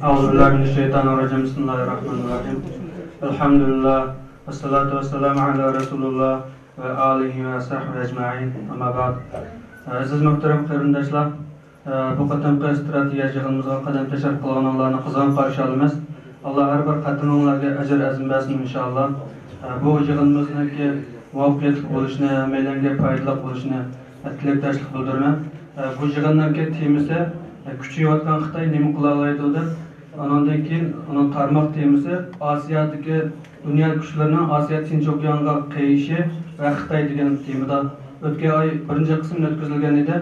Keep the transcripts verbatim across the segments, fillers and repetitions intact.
أعوذ بالله من الشيطان الرجيم. بسم الله الرحمن الرحيم. الحمد لله، والصلاة والسلام على رسول الله وعلى آله وصحبه أجمعين. أما بعد. ئەزىز مۇھتەرەم قېرىنداشلار، بۇ قېتىمقى ئىستراتېگىيە يىغىنىمىزغا قەدەم تەشرىپ قىلغىنىڭلارنى قىزغىن قارشى ئالىمىز. ئاللا ھەر بىر قېتىمىڭلارغا ئەجىر ئەزىم بەرسۇن، ئىنشائاللا. بۇ يىغىنىمىزنىڭكى مۇۋەپپەقىيەتلىك بولۇشىنى، ھەممەيلەنگە پايدىلىق بولۇشىنى تىلەكداشلىق بىلدۈرىمەن. بۇ يىغىننىڭكى تېمىسى، كۈچىيىۋاتقان خىتاي نېمە قىلالايدۇ دەپ، ئانىڭدىن كېيىن ئۇنىڭ تارماق تېمىسى ئاسىيادىكى دۇنيا كۈچلىرىنىڭ ئاسىيا تىنچ ئوكيانغا قېيىشى ۋە خىتاي دېگەن تېمىدا. ئۆتكەن ئاي بىرىنچى قىسمى ئۆتكۈزۈلگەن ئىدى.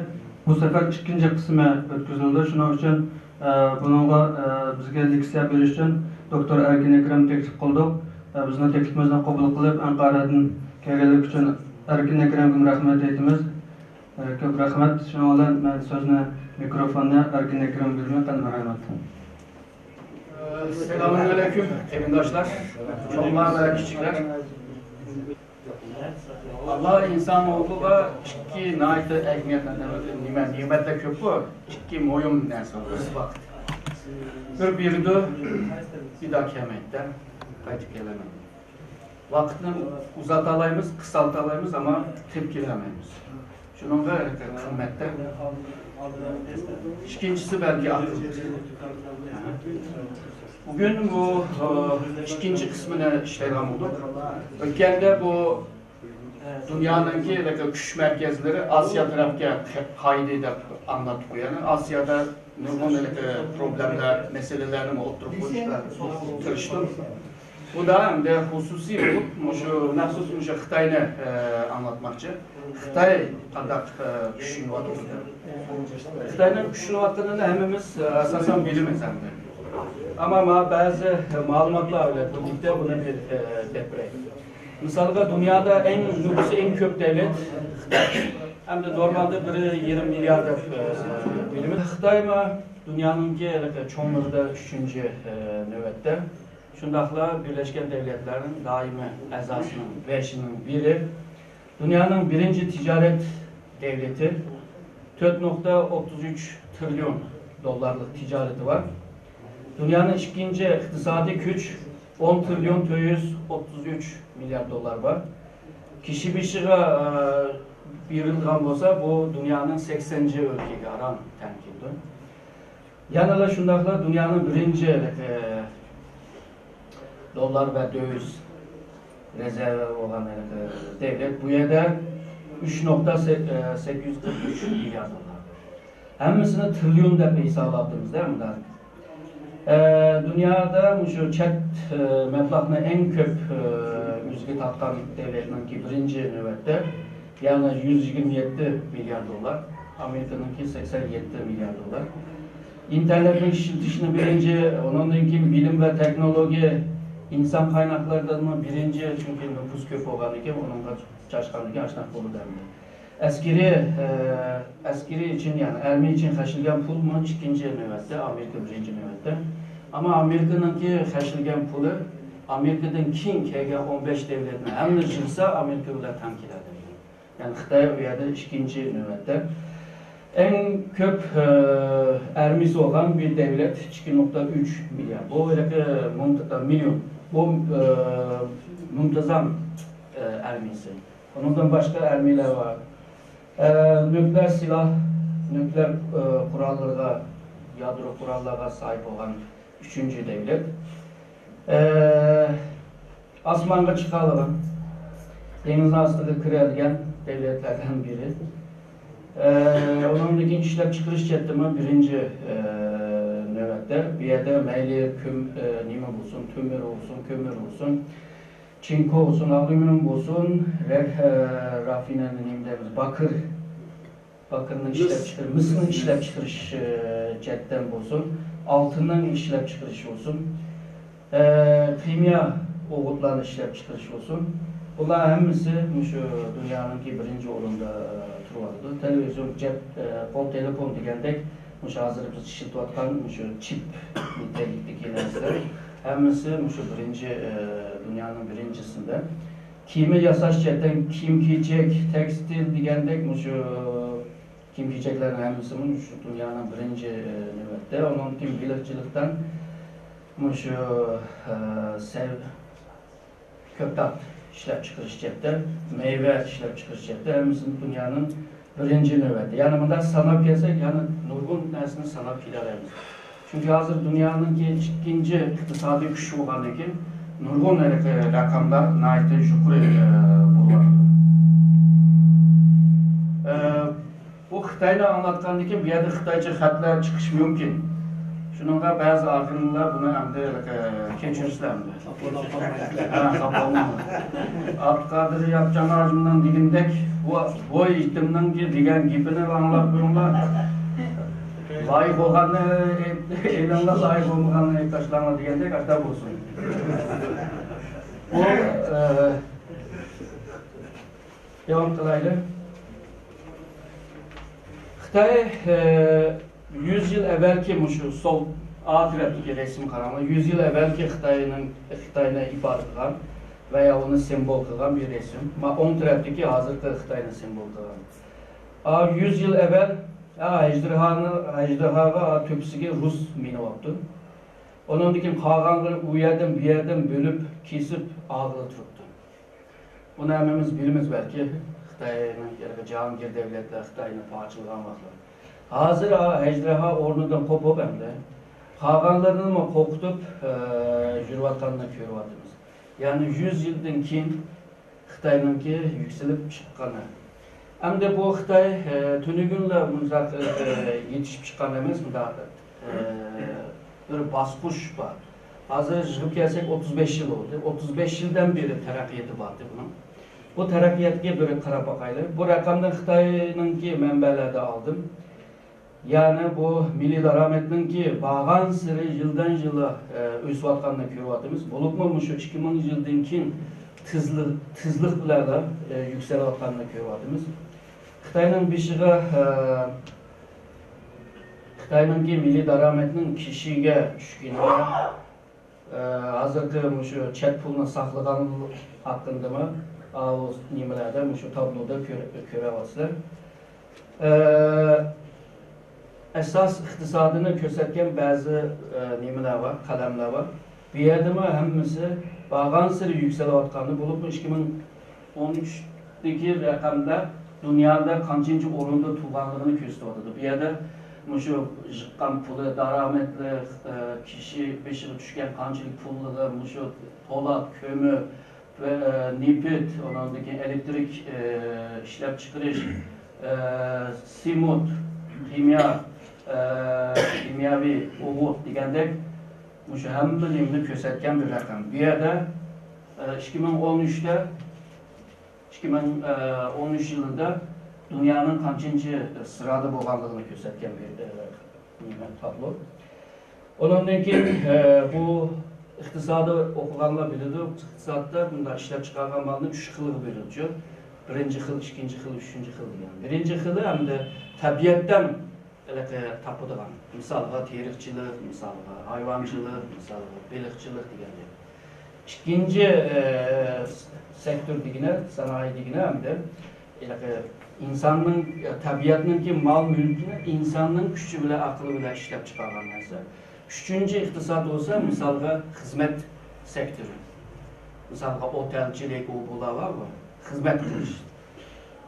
بۇ سەپەر ئىككىنچى قىسمى ئۆتكۈزۈلدى. شۇنىڭ ئۈچۈن، ئە، بۇنىڭغا، ئە، بىزگە لېكسىيە بېرىش ئۈچۈن دوكتور ئەركىن ئەكرەمنى تەكلىپ قىلدۇق. ئە، بىزنىڭ تەكلىپىمىزنى قوبۇل قىلىپ، ئەنقارادىن كەلگەنلىكى ئۈچۈن ئەركىن ئەكرەمگىمۇ رەھمەت ئېيتىمىز. ئە، كۆپ رەھمەت. شۇنىڭ بىلەن مەن سۆزنى، مىكروفوننى ئەركىن ئەكرەمگە بېرىمەن. قېنى، مەرھەمەت. سالامۇئەلەيكۇم، قېرىنداشلار، چوڭلار ۋە كىچىكلەر. ئاللا ئىنسان ئوغلىغا ئىككى ناھايىتى ئەھمىيەتلىك نېمە، نېمەتلەر كۆپكۇ، ئىككى مۇھىم نەرسە بار. بىرسى ۋاقىت. بىر بېرىدۇ، بىر داھ كەلمەيدۇ، قايتىپ كېلەلمەيدۇ. ۋاقىتنى ئۇزارتالايمىز، قىسقارتالايمىز، ئەمما تېپىپ كېلەلمەيمىز. شۇنىڭغا قىممەتتە. ئىككىنچىسى بەلكى ئاقىل. بۈگۈن بۇ، ئىككىنچى قىسمىنى ئىشلەيدىغان بولدۇق. ئۆتكەندە بۇ دۇنيانىڭكى كۈچ مەركەزلىرى ئاسىيا تەرەپكە قايدى دەپ ئاڭلاتتۇق. يەنى ئاسىيادا نۇرغۇن پروبلېمىلەر، مەسىلىلەرنى ئوتتۇرىغا قويۇشقا تىرىشتۇق. بۇ دا ئەمدى خۇسۇسىي بولۇپ، مۇشۇ مەخسۇس مۇشۇ خىتاينى، ئە، ئاڭلاتماقچى. خىتاي قانداق، ئە، كۈچلىنىۋاتىدۇ؟ خىتاينىڭ كۈچلىنىۋاتقىنىنى ھەممىمىز، ئە، ئاساسەن بىلىمىز ئەمدى. ئەمما ماڭا بەزى مەلۇماتلار بىلەن بىرلىكتە بۇنى بىر، ئە، دەپ بېرەي. مىسالغا، دۇنيادا ئەڭ نوپۇسى ئەڭ كۆپ دەۋلەت خىتاي. ئەمدى نورمالدا بىر يېرىم مىليارد دەپ، ئە، بىلىمىز. خىتايمۇ دۇنيانىڭكى چوڭلىرىدا ئۈچىنچى، ئە، نۆۋەتتە. شۇنداقلا بىرلەشكەن دەۋلەتلەرنىڭ دائىمىي ئەزاسىنىڭ بەشىنىڭ بىرى. دۇنيانىڭ بىرىنچى تىجارەت دەۋلىتى، تۆت نۇقتا ئوتتۇز ئۈچ تىرىليون دوللارلىق تىجارىتى بار. دۇنيانىڭ ئىككىنچى ئىقتىسادىي كۈچ، ئون تىرىليون تۆت يۈز ئوتتۇز ئۈچ مىليارد دوللار بار. كىشى بېشىغا، ئە، بېرىلغان بولسا، بۇ دۇنيانىڭ سەكسەنىنچى ئۆلكىگە ئاران تەڭ كېلىدۇ. يەنىلا شۇنداقلا دۇنيانىڭ بىرىنچى، ئە، دوللار ۋە دۆۋىز رېزېرۋى بولغان، ئە، دەۋلەت بۇ يەردە ئۈچ نۇقتا سەككىز يۈز قىرىق ئۈچ مىليارد دوللار. ھەممىسىنى تىرىليون دەپ ھېسابلاپتىمىز-دە، مۇنداق. ئە، دۇنيادا مۇشۇ چەت، ئە، مەبلەغنى ئەڭ كۆپ، ئە، ئۆزىگە تارتقان دەۋلەتنىڭكى بىرىنچى نۆۋەتتە، يەنى يۈز يىگىرمە يەتتە مىليارد دوللار، ئامېرىكىنىڭكى سەكسەن يەتتە مىليارد دوللار. ئىنتېرنېتنى ئىشلىتىشنى بىرىنچى، ئۇنىڭدىن كېيىن بىلىم ۋە تېخنولوگىيە، ئىنسان قايناقلىرىدىمۇ بىرىنچى، چۈنكى نوپۇس كۆپ بولغاندىكىن، ئۇنىڭغا چاچقاندىكىن ئاشۇنداق بولىدۇ ئەمدى. ئەسكىرىي، ئە، ئەسكىرىي ئۈچۈن، يەنى ئارمىيە ئۈچۈن خەجلىگەن پۇلمۇ ئىككىنچى نۆۋەتتە، ئامېرىكا بىرىنچى نۆۋەتتە. ئەمما ئامېرىكىنىڭكى خەجلىگەن پۇلى ئامېرىكىدىن كېيىن كەلگەن ئون بەش دەۋلەتنى ھەممىنى يىغسا، ئامېرىكا بىلەن تەڭ كېلەلەيدۇ. يەنى خىتاي ئۇ يەردە ئىككىنچى نۆۋەتتە. ئەڭ كۆپ، ئە، ئارمىيىسى بولغان بىر دەۋلەت، ئىككى نۇقتا ئۈچ مىليارد. بۇ ھېلىقى مۇنت-، ئە، مىليون. بۇ، ئە، مۇنتىزام، ئە، ئارمىيىسى. ئۇنىڭدىن باشقا ئارمىيەلەر بار. ئە، نۆكلېئار سىلاھ، نۆكلېئار، ئە، قوراللىرىغا، يادرو قوراللارغا ساھىب بولغان ئۈچىنچى دەۋلەت. ئە، ئاسمانغا چىقالىغان، دېڭىز ئاستىغا كىرەلىگەن دەۋلەتلەردىن بىرى. ئە، ئۇنىڭدىن كېيىن ئىشلەپچىقىرىش جەھەتتىمۇ بىرىنچى، ئە، نۆۋەتتە. بۇ يەردە مەيلى كۆم-، ئە، نېمە بولسۇن، تۆمۈر بولسۇن، كۆمۈر بولسۇن، چىنكو بولسۇن، ئاليۇمىنىيۇم بولسۇن، رەك-، ئە، رافىنېرنى نېمە دەيمىز، باكىر، باكىرنىڭ مىس. ئىشلەپچىقىرىش، مىسنىڭ ئىشلەپچىقىرىش، ئە، جەھەتتىن بولسۇن، ئالتۇننىڭ ئىشلەپچىقىرىش بولسۇن، ئە، خىمىيە ئوغۇتلارنى ئىشلەپچىقىرىش بولسۇن، بۇلار ھەممىسى مۇشۇ دۇنيانىڭكى بىرىنچى ئورۇندا، ئە، تۇرۇۋاتىدۇ. تېلېۋىزور، جەپ-، ئە، قول تېلېفون دېگەندەك، مۇشۇ ھازىر بىز ئىشلىتىۋاتقان مۇشۇ چىپ نىتەلىكتىكى نەرسىلەر ھەممىسى مۇشۇ بىرىنچى، ئە، دۇنيانىڭ بىرىنچىسىدە. كىيىم ياساش جەھەتتىن كىيىم-كېچەك، تېكستىل دېگەندەك مۇشۇ كىيىم-كېچەكلەرنىڭ ھەممىسىمۇ مۇشۇ دۇنيانىڭ بىرىنچى، ئە، نۆۋەتتە. ئۇنىڭدىن كېيىن بېلىقچىلىقتىن مۇشۇ، ئە، سەي-، كۆكتات ئىشلەپچىقىرىش جەھەتتە، مېۋە ئىشلەپچىقىرىش جەھەتتە ھەممىسىنى دۇنيانىڭ بىرىنچى نۆۋەتتە. يەنى مۇنداق ساناپ كەلسەك، يەنە نۇرغۇن نەرسىنى ساناپ كېلەلەيمىز. چۈنكى ھازىر دۇنيانىڭكى ئىككىنچى ئىقتىسادىي كۈچى بولغاندىن كېيىن نۇرغۇن ھېلىقى رەقەملەر ناھايىتى يۇقىرى، ئە، بولۇۋاتىدۇ. ئە، بۇ خىتاينى ئاڭلاتقاندىن كېيىن بۇ يەردە خىتايچە خەتلەر چىقىشى مۇمكىن. شۇنىڭغا بەزى ئاخىرىنلار بۇنى ئەمدى، ئە، كەچۈرسىلەر ئەمدى. ھە، خاپا بولماڭلار. ئابدۇقادىر ياپچان ھاجىمنىڭ دېگىنىدەك، بۇ، بۇ يېتىمنىڭكى دېگەن گېپىنى ئاڭلاپ بېرىڭلار. لايىق بولغاننى ئېلىڭلار، لايىق بولمىغاننى ئېلىپ تاشلاڭلار دېگەندەك ئاشۇنداق بولسۇن. بۇ، ئە، داۋام قىلايلى. خىتاي، ئە، يۈز يىل ئەۋۋەلكى مۇشۇ سول ئا تەرەپتىكى رەسىمگە قاراڭلار. يۈز يىل ئەۋۋەلكى خىتاينىڭ، خىتاينى ئىپادە قىلغان ۋە يا ئۇنى سىمۋول قىلغان بىر رەسىم. ما ئوڭ تەرەپتىكى ھازىرقى خىتاينى سىمۋول قىلغان. ئا، يۈز يىل ئەۋۋەل، ئا، ئەجدىھانى، ئەجدىھاغا، ئا، تۆپىسىگە رۇس مىنىۋاپتۇ. ئۇنىڭدىن كېيىن قالغانلىرى ئۇ يەردىن، بۇ يەردىن بۆلۈپ، كېسىپ، ئاغىلى تۇرۇپتۇ. بۇنى ھەممىمىز بىلىمىز بەلكى، خىتاينىڭ يەنە جاھانگىر دەۋلەتلەر خىتاينى پارچىلىغان ۋاقىتلار. ھازىر ئەجدىھا ئورنىدىن قوپۇپ ئەمدى قالغانلىرىنىمۇ قورقۇتۇپ، ئە، يۈرۈۋاتقانلىقىنى كۆرۈۋاتىمىز. يەنى يۈز يىلدىن كېيىن خىتاينىڭكى يۈكسىلىپ چىققىنى. ئەمدى بۇ خىتاي، ئە، تۈنۈگۈنلا مۇنداق، ئە، يېتىشىپ چىققان ئەمەس، مۇنداق، ئە، بىر باسقۇچ بار. ھازىر يىغىپ كەلسەك ئوتتۇز بەش يىل بولدى. ئوتتۇز بەش يىلدىن بېرى تەرەققىياتى باردى بۇنىڭ. بۇ تەرەققىياتقا بىر قاراپ باقايلى. بۇ رەقەمنى خىتاينىڭكى مەنبەلەردە ئالدىم. يەنى بۇ مىللىي دارامەتنىڭكى بارغانسېرى يىلدىن يىلغا، ئە، ئۆسۈۋاتقانلىقىنى كۆرۈۋاتىمىز. بولۇپمۇ مۇشۇ ئىككى مىڭ يىلدىن كېيىن تېزلىك، تېزلىك بىلەنلا، ئە، يۈكسىلىۋاتقانلىقىنى كۆرۈۋاتىمىز. خىتاينىڭ بېشىغا، ئە، خىتاينىڭكى مىللىي دارامەتنىڭ كىشىگە چۈشكىنى، ئە، ھازىرقى مۇشۇ چەت پۇلنى ساقلىغان ھەققىدىمۇ ئاۋۇ نېمىلەردە، مۇشۇ تابلودا كۆر-، كۆرۈۋاتىسىلەر. ئە، ئاساس ئىقتىسادىنى كۆرسەتكەن بەزى، ئە، نېمىلەر بار، قەلەملەر بار. بۇ يەردىمۇ ھەممىسى بارغانسېرى يۈكسىلىۋاتقاننى، بولۇپمۇ ئىككى مىڭ ئون ئۈچتىكى رەقەملەر دۇنيادا قانچىنچى ئورۇندا تۇرغانلىقىنى كۆرسىتىۋاتىدۇ. بۇ يەردە مۇشۇ يىغقان پۇلى، دارامەتلىك، ئە، كىشى بېشىغا چۈشكەن قانچىلىك پۇللىرى، مۇشۇ پولات، كۆمۈر، ۋە، ئە، نېفىت، ئۇنىڭدىن كېيىن ئېلېكتىرىك، ئە، ئىشلەپچىقىرىش، ئە، سېمونت، خىمىيە، ئە، خىمىيەۋى ئوغۇت دېگەندەك، مۇشۇ ھەممە نېمىنى كۆرسەتكەن بىر رەقەم. بۇ يەردە، ئە، ئىككى مىڭ ئون ئۈچتە، ئىككى مىڭ ئون ئۈچ يىلىدا دۇنيانىڭ قانچىنچى سىرادا بولغانلىقىنى كۆرسەتكەن بىر، ئە، نېمە، تابلو. ئۇنىڭدىن كېيىن، ئە، بۇ ئىقتىسادنى ئوقۇغانلار بىلىدۇ، ئىقتىسادتا بۇنداق ئىشلەپچىقارغان مالنى ئۈچ خىلغا بۆلىدۇ. بىرىنچى خىل، ئىككىنچى خىل، ئۈچىنچى خىل دېگەن. بىرىنچى خىلى ئەمدى تەبىئەتتىن ھېلىقى تاپىدىغان. مىسالغا، تېرىقچىلىق، مىسالغا، ھايۋانچىلىق، مىسالغا، بېلىقچىلىق دېگەندەك. ئىككىنچى، ئە، سېكتور دېگىنى، سانائە دېگىنى ئەمدى ھېلىقى ئىنساننىڭ، تەبىئەتنىڭكى مال-مۈلكىنى ئىنساننىڭ كۈچى بىلەن، ئەقلى بىلەن ئىشلەپ چىقارغان نەرسە. ئۈچىنچى ئىقتىساد بولسا، مىسالغا، خىزمەت سېكتورى. مىسالغا، ئوتەلچىلىك، ئۇ بۇلار بارغۇ، خىزمەت قىلىش.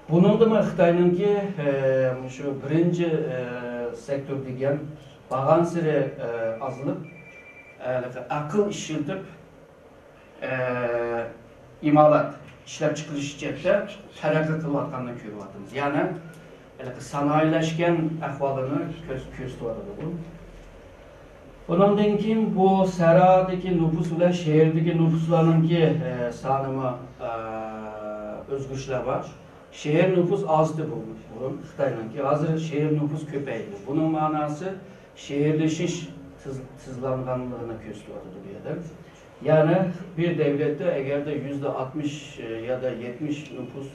بۇنىڭدىمۇ خىتاينىڭكى، ئە، مۇشۇ بىرىنچى، ئە، سېكتور دېگەن بارغانسېرى، ئە، ئازىلىپ، ئە، ئەقىل ئىشلىتىپ، ئە، ئىمالات، ئىشلەپچىقىرىش جەھەتتە تەرەققىي قىلىۋاتقانلىقىنى كۆرۈۋاتىمىز. يەنى، ھېلىقى سانائىيلەشكەن ئەھۋالىنى كۆز-، كۆرسىتىۋاتىدۇ. بۇنىڭدىن كېيىن بۇ سەھرادىكى نوپۇس بىلەن شەھەردىكى نوپۇسلارنىڭكى، ئە، سانىمۇ، ئە، ئۆزگىرىشلەر بار. شەھەر نوپۇس ئازدى بۇ، بۇرۇن خىتاينىڭكى. ھازىر شەھەر نوپۇس كۆپەيدى. بۇنىڭ مەناسى شەھەرلىشىش تېز-، تېزلانغانلىقىنى كۆرسىتىۋاتىدۇ بۇ يەردە. يەنى بىر دەۋلەتتە ئەگەردە يۈزدە ئاتمىش يادا يەتمىش نوپۇس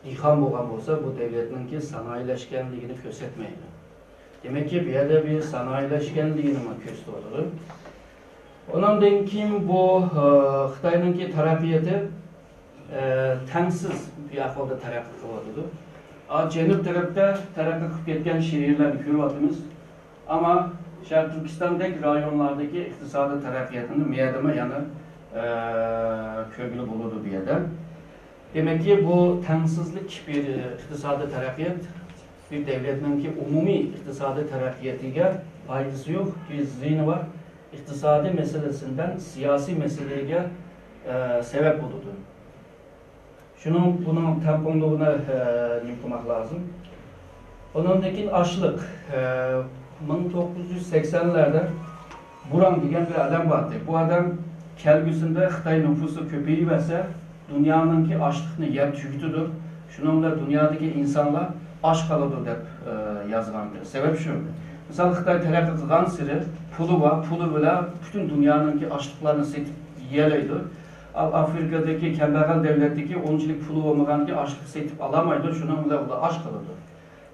دېھقان بولغان بولسا، بۇ دەۋلەتنىڭكى سانائىيلەشكەنلىكىنى كۆرسەتمەيدۇ. دېمەككى، بۇ يەردە بىر سانائىيلەشكەنلىكىنىمۇ كۆرسىتىۋاتىدۇ. ئۇنىڭدىن كېيىن بۇ، ئە، خىتاينىڭكى تەرەققىياتى، ئە، تەڭسىز بىر ئەھۋالدا تەرەققىي قىلىۋاتىدۇ. ئا، جەنۇب تەرەپتە تەرەققىي قىلىپ كەتكەن شەھەرلەرنى كۆرۈۋاتىمىز. ئەمما شەرقىي تۈركىستاندەك رايونلاردىكى ئىقتىسادىي تەرەققىياتنى مۇيەدىمۇ يەنە، ئە، كۆرگىلى بولىدۇ بۇ يەردە. دېمەككى، بۇ تەڭسىزلىك بىر ئىقتىسادىي تەرەققىيات، بىر دەۋلەتنىڭكى ئومۇمىي ئىقتىسادىي تەرەققىياتىغا پايدىسى يوق، بىر زىيىنى بار. ئىقتىسادىي مەسىلىسىدىن سىياسىي مەسىلىگە، ئە، سەۋەب بولىدۇ. شۇنىڭ، بۇنىڭ تەڭپۇڭلۇقىنى، ئە، نېمە قىلماق لازىم. ئۇنىڭدىن كېيىن ئاشلىق. ئە، مىڭ توققۇز يۈز سەكسەنلەردە بۇراڭ دېگەن بىر ئادەم بار ئىدى. بۇ ئادەم كەلگۈسىدە خىتاي نوپۇسى كۆپىيىۋەرسە، دۇنيانىڭكى ئاشلىقنى يەپ تۈگىتىدۇ. شۇنىڭ بىلەن دۇنيادىكى ئىنسانلار ئاچ قالىدۇ دەپ، ئە، يازغان ئىدى. سەۋەب شۇ. مىسال، خىتاي تەرەققىي قىلغانسېرى پۇلى بار، پۇلى بىلەن پۈتۈن دۇنيانىڭكى ئاشلىقلارنى سېتىپ يېيەلەيدۇ. ئا-، ئافرىكادىكى كەمبەغەل دەۋلەتتىكى ئۇنچىلىك پۇلى بولمىغاندىكىن ئاشلىق سېتىپ ئالالمايدۇ، شۇنىڭ بىلەن ئۇلار ئاچ قالىدۇ،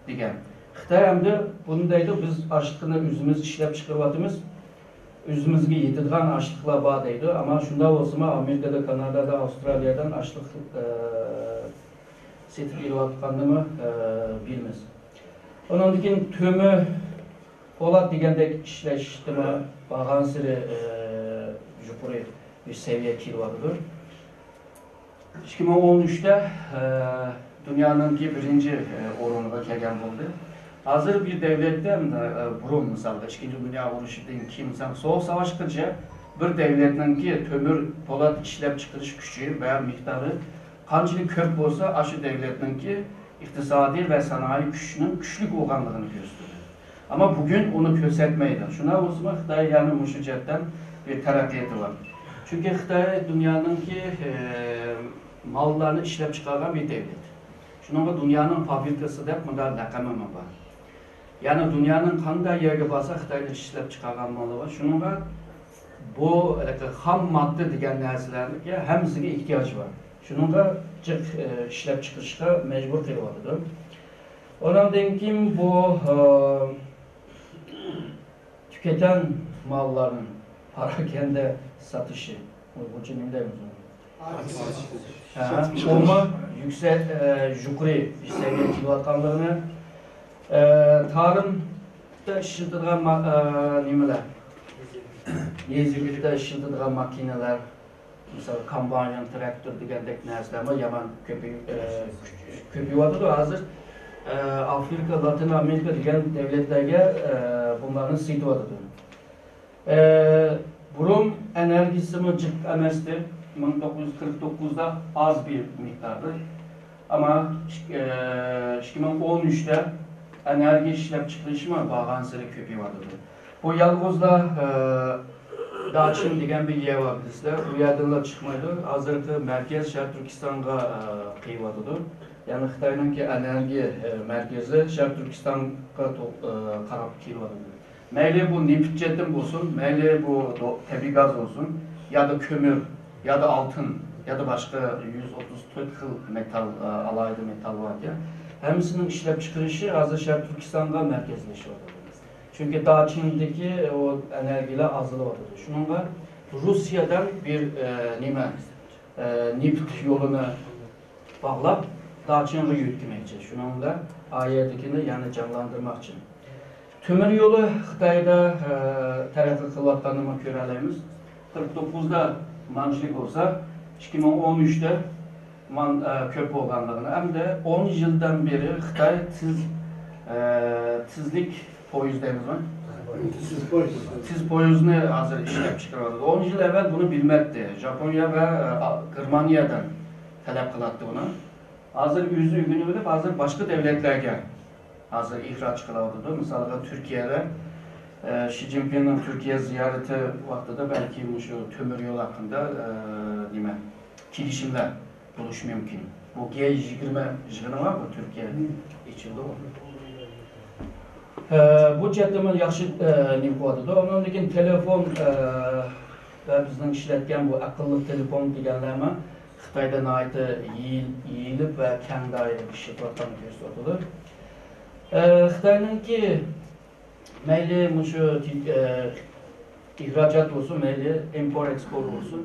دېگەن. خىتاي ئەمدى بۇنى دەيدۇ، بىز ئاشلىقنى ئۆزىمىز ئىشلەپ چىقىرىۋاتىمىز، ئۆزىمىزگە يېتىدىغان ئاشلىقلار بار دەيدۇ. ئەمما شۇنداق بولسىمۇ، ئامېرىكادا، كانادادا، ئاۋسترالىيەدىن ئاشلىق، ئە، سېتىپ ئېلىۋاتقاننىمۇ، ئە، بىلىمىز. ئۇنىڭدىن كېيىن تۆمۈر، پولات دېگەندەك ئىشلەشتىمۇ بارغانسېرى، ئە، يۇقىرى بىر سەۋىيەگە كېلىۋاتىدۇ. ئىككى مىڭ ئون ئۈچتە، ئە، دۇنيانىڭكى بىرىنچى، ئە، ئورۇنغا كەلگەن بولدى. ھازىر بىر دەۋلەتتە، ئە، بۇرۇن، مىسالغا، ئىككىنچى دۇنيا ئۇرۇشىدىن كېيىن، مىسال، سوغۇق ساۋاشقىچە بىر دەۋلەتنىڭكى تۆمۈر پولات ئىشلەپچىقىرىش كۈچى ۋە مىقدارى قانچىلىك كۆپ بولسا، ئاشۇ دەۋلەتنىڭكى ئىقتىسادىي ۋە سانائىي كۈچىنىڭ كۈچلۈك بولغانلىقىنى كۆرسىتىدۇ. ئەمما بۈگۈن ئۇنى كۆرسەتمەيدۇ. شۇنداق بولسىمۇ، خىتاي يەنە مۇشۇ جەھەتتىن بىر تەرەققىياتى بار. چۈنكى خىتاي دۇنيانىڭكى، ئە، ماللارنى ئىشلەپ چىقارغان بىر دەۋلەت. شۇنىڭغا دۇنيانىڭ فابرىكىسى دەپ مۇنداق لەقەممۇ بار. يەنى دۇنيانىڭ قانداق يەرگە بارسا، خىتاينىڭ ئىشلەپ چىقارغان مالى بار. شۇنىڭغا بۇ ھېلىقى خام ماددا دېگەن نەرسىلەرگە ھەممىسىگە ئېھتىياجى بار. شۇنىڭغا جىق، ئە، ئىشلەپ چىقىرىشقا مەجبۇر قىلىۋاتىدۇ. ئۇنىڭدىن كېيىن بۇ، ئە، تۈكەتەڭ ماللارنىڭ پاراكەندە ساتىشى، ئۇيغۇرچە نېمە دەيمىز ئۇنى؟ ھە، ئۇمۇ يۈكسەك، ئە، يۇقىرى سەۋىيەگە كېلىۋاتقانلىقىنى، ئە، تارىمدا ئىشلىتىدىغان ما-، ئە، نېمىلەر؟ يېزا ئىگىلىكتە ئىشلىتىدىغان ماكىنىلار، مىسال، كومباين، تىراكتور دېگەندەك نەرسىلەرمۇ يامان كۆپىيىپ، ئە، كۆپىيىۋاتىدۇ. ھازىر، ئە، ئافرىقا، لاتىن ئامېرىكا دېگەن دەۋلەتلەرگە، ئە، بۇلارنى سېتىۋاتىدۇ. ئە، بۇرۇن ئېنېرگىيىسىمۇ جىق ئەمەستى. مىڭ توققۇز يۈز قىرىق توققۇزدا ئاز بىر مىقداردۇر. ئەمما ئىك-، ئە، ئىككى مىڭ ئون ئۈچتە ئېنېرگىيە ئىشلەپچىقىرىشمۇ بارغانسېرى كۆپىيىۋاتىدۇ. بۇ يالغۇزلا، ئە، داچىن دېگەن بىر يەر بار، بىلىسىلەر. ئۇ يەردىنلا چىقمايدۇ. ھازىرقى مەركەز شەرقىي تۈركىستانغا، ئە، قىيىۋاتىدۇ. يەنى خىتاينىڭكى ئېنېرگىيە، ئە، مەركىزى شەرقىي تۈركىستانغا تو-، ئە، قاراپ كېلىۋاتىدۇ. مەيلى بۇ نېفىت چېتىم بولسۇن، مەيلى بۇ دو-، تەبىئىي گاز بولسۇن، يا دا كۆمۈر، يا دا ئالتۇن، يا دا باشقا يۈز ئوتتۇز تۆت خىل مېتال، ئە، ئالاھىدە مېتال باركەن. ھەممىسىنىڭ ئىشلەپچىقىرىشى ھازىر شەرقىي تۈركىستانغا مەركەزلىشىۋاتىدۇ. چۈنكى داچىندىكى ئۇ ئېنېرگىيەلەر ئازىلىۋاتىدۇ. شۇنىڭغا روسىيەدىن بىر، ئە، نېمە، ئە، نېفىت يولىنى باغلاپ، داچىنغا يۆتكىمەكچى. شۇنىڭ بىلەن ئا يەردىكىنى يەنە جانلاندۇرماقچى. تۆمۈر يولى خىتايدا، ئە، تەرەققىي قىلىۋاتقاننىمۇ كۆرەلەيمىز. قىرىق توققۇزدا مانچىلىك بولسا، ئىككى مىڭ ئون ئۈچتە مان-، ئە، كۆپ بولغانلىقىنى، ھەمدە ئون يىلدىن بېرى خىتاي تېز، ئە، تېزلىك پويىز دەيمىزمۇ؟ تېز پويىز. تېز پويىزنى ھازىر ئىشلەپ چىقىرىۋاتىدۇ. ئون يىل ئەۋۋەل بۇنى بىلمەيتتى. ياپونىيە ۋە، ئە، گېرمانىيەدىن تەلەپ قىلاتتى ئۇنى. ھازىر ئۆزى ئۆگىنىۋېلىپ، ھازىر باشقا دۆلەتلەرگە ھازىر ئىخراج قىلىۋاتىدۇ. مىسالغا، تۈركىيەدە، ئە، شى جىنپىڭنىڭ تۈركىيە زىيارىتى ۋاقتىدا بەلكى مۇشۇ تۆمۈر يول ھەققىدە، ئە، نېمە، كېلىشىملەر بولۇشى مۇمكىن. بۇ گې يىگىرمە يىغىنى بار، بۇ تۈركىيە ئېچىلدى. ئە، بۇ جەھەتتىمۇ ياخشى، ئە، نېمە قىلىۋاتىدۇ. ئۇنىڭدىن كېيىن تېلېفون، ئە، ۋە بىزنىڭ ئىشلەتكەن بۇ ئەقىللىق تېلېفون دېگەنلەرمۇ خىتايدا ناھايىتى يېيىل-، يېيىلىپ ۋە كەڭ دائىرىدە ئىشلىتىۋاتقانلىقى كۆرسىتىۋاتىدۇ. ئە، خىتاينىڭكى مەيلى مۇشۇ تىج-، ئە، ئىخراجات بولسۇن، مەيلى ئىمپورت ئېكسپورت بولسۇن،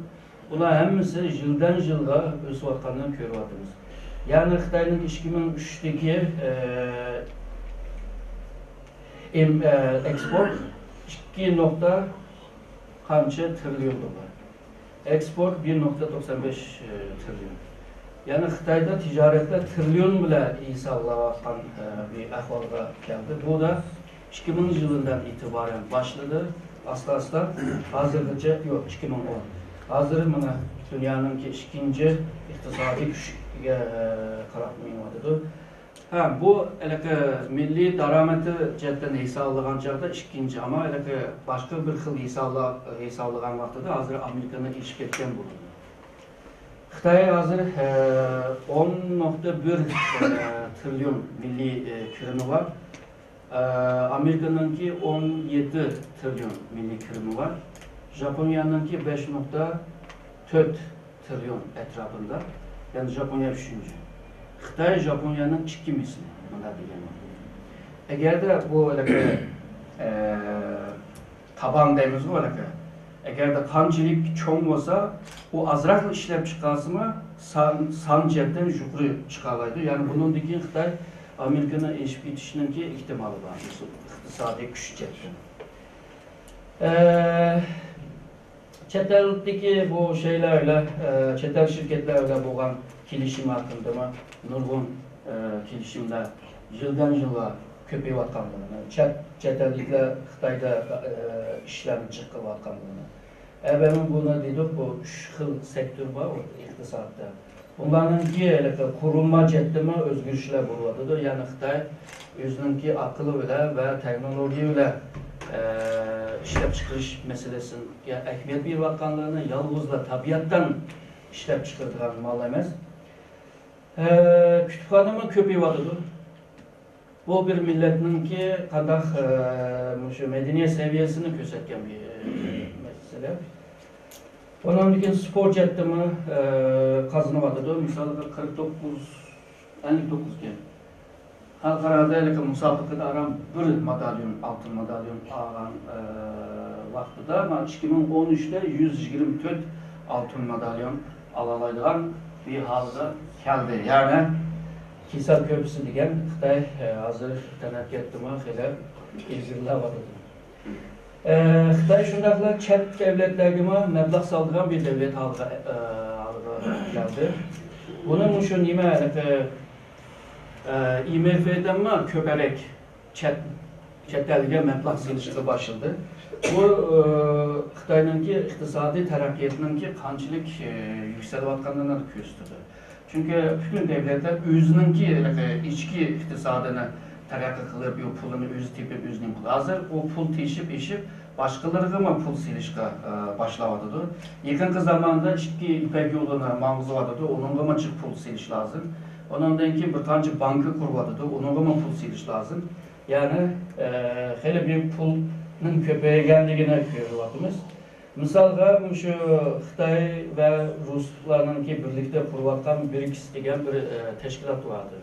بۇلار ھەممىسى يىلدىن يىلغا ئۆسۈۋاتقانلىقىنى كۆرۈۋاتىمىز. يەنى خىتاينىڭ ئىككى مىڭ ئۈچتىكى، ئە، ئىم-، ئە، ئېكسپورت ئىككى نۇقتا قانچە تىرىليون دوللار. ئېكسپورت بىر نۇقتا توقسان بەش تىرىليون. يەنى خىتايدا تىجارەتلەر تىرىليون بىلەن ھېسابلاۋاتقان، ئە، بىر ئەھۋالغا كەلدى. بۇ دا ئىككى مىڭ يىلىدىن ئېتىبارەن باشلىدى. ئاستا-ئاستا ھازىرغىچە، يوق، ئىككى مىڭ ئون. ھازىر مانا دۇنيانىڭكى ئىككىنچى ئىقتىسادىي كۈچىگە، ئە، قاراپ مېڭىۋاتىدۇ. ھە، بۇ ھېلىقى مىللىي دارامىتى جەھەتتىن ھېسابلىغان چاغدا ئىككىنچى، ئەمما ھېلىقى باشقا بىر خىل ھېسابلا-، ھېسابلىغان ۋاقتىدا ھازىر ئامېرىكىنى ئېشىپ كەتكەن بولىدۇ. خىتاي ھازىر، ھە، ئون نۇقتا بىر، ھە، تىرىليون مىللىي، ھە، كىرىمى بار. ئە، ئامېرىكىنىڭكى ئون يەتتە تىرىليون مىللىي كىرىمى بار. ژاپونىيەنىڭكى بەش نۇقتا تۆت تىرىليون ئەتراپىدا. يەنى ژاپونىيە ئۈچىنچى. خىتاي ژاپونىيەنىڭ ئىككى مىسلى، مۇنداق دېگەن. ئەگەردە بۇ ھېلىقى، ئە، تابان دەيمىزغۇ ھېلىقى. ئەگەردە قانچىلىك چوڭ بولسا، ئۇ ئازراقلا ئىشلەپ چىقارسىمۇ، سان، سان جەھەتتىن يۇقىرى چىقالايدۇ. يەنى بۇنىڭدىن كېيىن خىتاي ئامېرىكىنى ئېشىپ كېتىشنىڭكى ئېھتىمالى بار، ئىقتىسادىي كۈچ جەھەتتىن. ئە، چەت ئەلدىكى بۇ شەيلەر بىلەن، ئە، چەت ئەل شىركەتلەر بىلەن بولغان كېلىشىم ھەققىدىمۇ نۇرغۇن، ئە، كېلىشىملەر يىلدىن يىلغا كۆپىيىۋاتقانلىقىنى، چەت، چەت ئەللىكلەر خىتايدا، ئە، ئىشلارنى جىق قىلىۋاتقانلىقىنى. ئەۋۋەلمۇ بۇنى دېدۇق، بۇ ئۈچ خىل سېكتور بار ئىقتىسادتا. بۇلارنىڭكى ھېلىقى قۇرۇلما جەھەتتىمۇ ئۆزگىرىشلەر بولۇۋاتىدۇ. يەنى خىتاي ئۆزىنىڭكى ئاقىلى بىلەن ۋە تېخنولوگىيە بىلەن، ئە، ئىشلەپچىقىرىش مەسىلىسىگە ئەھمىيەت بېرىۋاتقانلىقىنى، يالغۇزلا تەبىئەتتىن ئىشلەپچىقىرىدىغان مال ئەمەس. ئە، كۇتۇپخانىمۇ كۆپىيىۋاتىدۇ. بۇ بىر مىللەتنىڭكى قانداق، ئە، مۇشۇ مەدەنىيەت سەۋىيەسىنى كۆرسەتكەن بىر، ئە، مەسىلە. ئۇنىڭدىن كېيىن سپورت جەھەتتىمۇ، ئە، قازىنىۋاتىدۇ. مىسالغا، قىرىق توققۇز، ئەللىك توققۇزكەن. خەلقئارادا ھېلىقى مۇسابىقىدە ئاران بىر مېداليون، ئالتۇن مېداليون ئالغان، ئە، ۋاقتىدا، مانا، ئىككى مىڭ ئون ئۈچتە يۈز يىگىرمە تۆت ئالتۇن مېداليون ئالالايدىغان بىر ھالغا كەلدى. يەنى كىسار كۆپۈسى دېگەن خىتاي، ئە، ھازىر تەرەققىياتتىمۇ خېلى ئىلگىرىلەۋاتىدۇ. ئە، خىتاي شۇنداقلا چەت دەۋلەتلەرگىمۇ مەبلەغ سالىدىغان بىر دەۋلەت ھالغا، ئە، ھالغا كەلدى. بۇنىڭ شۇ نېمە، ھېلىقى، ئە، ئاي ئېم ئېف دىنمۇ كۆپرەك چەت، چەت ئەلگە مەبلەغ سېلىشقا باشلىدى. بۇ، ئە، خىتاينىڭكى ئىقتىسادىي تەرەققىياتىنىڭكى قانچىلىك، ئە، يۈكسىلىۋاتقانلىقىنى كۆرسىتىدۇ. چۈنكى پۈتۈن دۆلەتلەر ئۆزىنىڭكى ھېلىقى ئىچكى ئىقتىسادىنى تەرەققىي قىلىپ، يو پۇلىنى ئۆزى تېپىپ، ئۆزىنىڭ پۇلى. ھازىر ئۇ پۇل تېشىپ ئېشىپ، باشقىلارغىمۇ پۇل سېلىشقا، ئە، باشلاۋاتىدۇ. يېقىنقى زاماندا ئىككى يىپەك يولىنى ماڭغۇزۇۋاتىدۇ، ئۇنىڭغىمۇ جىق پۇل سېلىش لازىم. ئۇنىڭدىن كېيىن بىر قانچە بانكا قۇرۇۋاتىدۇ، ئۇنىڭغىمۇ پۇل سېلىش لازىم. يەنى، ئە، خېلى بىر پۇلنىڭ كۆپەيگەنلىكىنى كۆرۈۋاتىمىز. مىسالغا، مۇشۇ خىتاي ۋە رۇسلارنىڭكى بىرلىكتە قۇرۇۋاتقان برىكس دېگەن بىر، ئە، تەشكىلات بار ئىدى.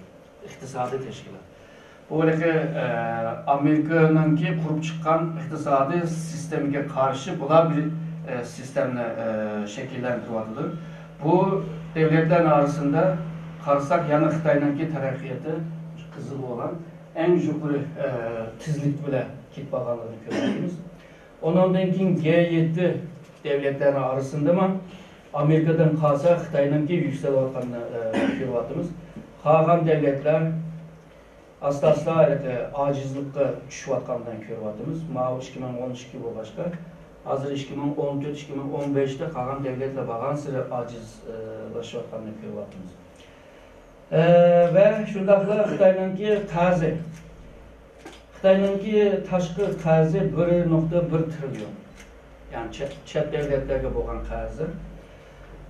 ئىقتىسادىي تەشكىلات. بۇ ھېلىقى، ئە، ئامېرىكىنىڭكى قۇرۇپ چىققان ئىقتىسادىي سىستېمىگە قارشى بۇلار بىر، ئە، سىستېمىنى، ئە، شەكىللەندۈرۈۋاتىدۇ. بۇ دۆلەتلەرنىڭ ئارىسىدا قارىساق، يەنە خىتاينىڭكى تەرەققىياتى قىزىل بولغان، ئەڭ يۇقىرى، ئە، تېزلىك بىلەن كېتىپ بارغانلىقىنى كۆرۈۋاتىمىز. ئۇنىڭدىن كېيىن گې يەتتە دۆلەتلەرنىڭ ئارىسىدىمۇ ئامېرىكىدىن قالسا خىتاينىڭكى يۈكسىلىۋاتقانلىقىنى، ئە، كۆرۈۋاتىمىز. قالغان دۆلەتلەر ئاستا-ئاستا ھېلىقى ئاجىزلىققا چۈشۈۋاتقانلىقىنى كۆرۈۋاتىمىز. ماۋۇ ئىككى مىڭ ئون ئىككى بولغاچقا، ھازىر ئىككى مىڭ ئون تۆت، ئىككى مىڭ ئون بەشتە قالغان دۆلەتلەر بارغانسېرى ئاجىزلىشىۋاتقانلىقىنى كۆرۈۋاتىمىز. ئە، ۋە شۇنداقلا خىتاينىڭكى قەرزى. خىتاينىڭكى تاشقى قەرزى بىر نۇقتا بىر تىرىليون. يەنى چەت، چەت دۆلەتلەرگە بولغان قەرزى.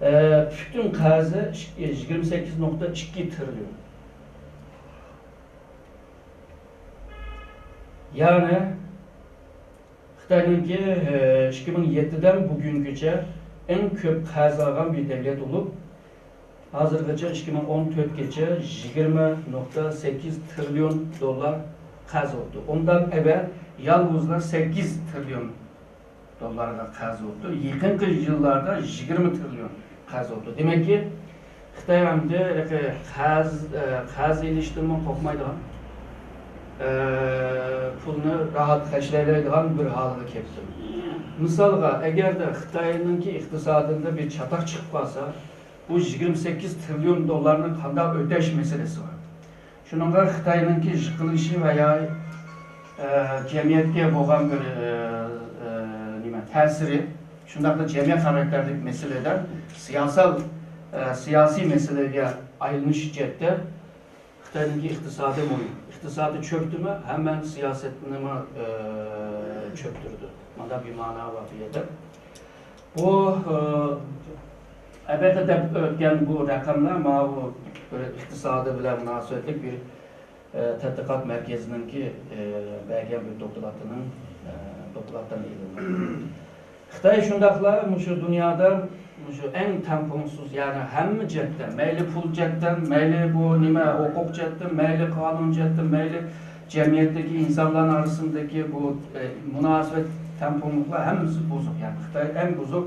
ئە، پۈتۈن قەرزى ئىك-، يىگىرمە سەككىز نۇقتا ئىككى تىرىليون. يەنى خىتاينىڭكى، ئە، ئىككى مىڭ يەتتىدىن بۈگۈنگىچە ئەڭ كۆپ قەرز ئالغان بىر دۆلەت بولۇپ، ھازىرغىچە ئىككى مىڭ ئون تۆتكىچە يىگىرمە نۇقتا سەككىز تىرىليون دوللار قەرز بوپتۇ. ئۇندىن ئەۋۋەل يالغۇزلا سەككىز تىرىليون دوللارغا قەرز بوپتۇ. يېقىنقى يىللاردا يىگىرمە تىرىليون قەرز بوپتۇ. دېمەككى، خىتاي ئەمدى قەرز، قەرز ئېلىشتىنمۇ قورقمايدىغان، ئە، پۇلنى راھەت خەجلەيدىغان بىر ھالغا كەپتۇ. مىسالغا، ئەگەردە خىتاينىڭكى ئىقتىسادىدا بىر چاتاق چىقىپ قالسا، بۇ يىگىرمە سەككىز تىرىليون دوللارنى قانداق ئۆتەش مەسىلىسى بار. شۇنىڭغا خىتاينىڭكى يىقىلىشى ۋە يا، ئە، جەمئىيەتكە بولغان بىر، ئە، ئە، نېمە، تەسىرى، شۇنداقلا جەمئىيەت خاراكتېرلىك مەسىلىدە سىياسەت، ئە، سىياسىي مەسىلىگە ئايلىنىش جەھەتتە خىتاينىڭكى ئىقتىسادى مۇھىم. ئىقتىسادى چۆكتىمۇ، ھەممە سىياسەتنىمۇ، ئە، چۆكتۈرىدۇ. مانا بىر مانا بار بۇ يەردە. بۇ، ئە، ئەلۋەتتە دەپ ئۆتكەن بۇ رەقەملەر ماۋۇ بىر ئىقتىسادى بىلەن مۇناسىۋەتلىك بىر، ئە، تەتقىقات مەركىزىنىڭكى، ئە، بەرگەن بىر دوكلاتىنىڭ، ئە، دوكلاتتىن ئېلىندى. خىتاي شۇنداقلا مۇشۇ دۇنيادا مۇشۇ ئەڭ تەڭپۇڭسىز، يەنى ھەممە جەھەتتە، مەيلى پۇل جەھەتتىن، مەيلى بۇ نېمە، ھوقۇق جەھەتتىن، مەيلى قانۇن جەھەتتىن، مەيلى جەمئىيەتتىكى ئىنسانلار ئارىسىدىكى بۇ، ئە، مۇناسىۋەت، تەڭپۇڭلۇقلار ھەممىسى بۇزۇق. يەنى خىتاي ئەڭ بۇزۇق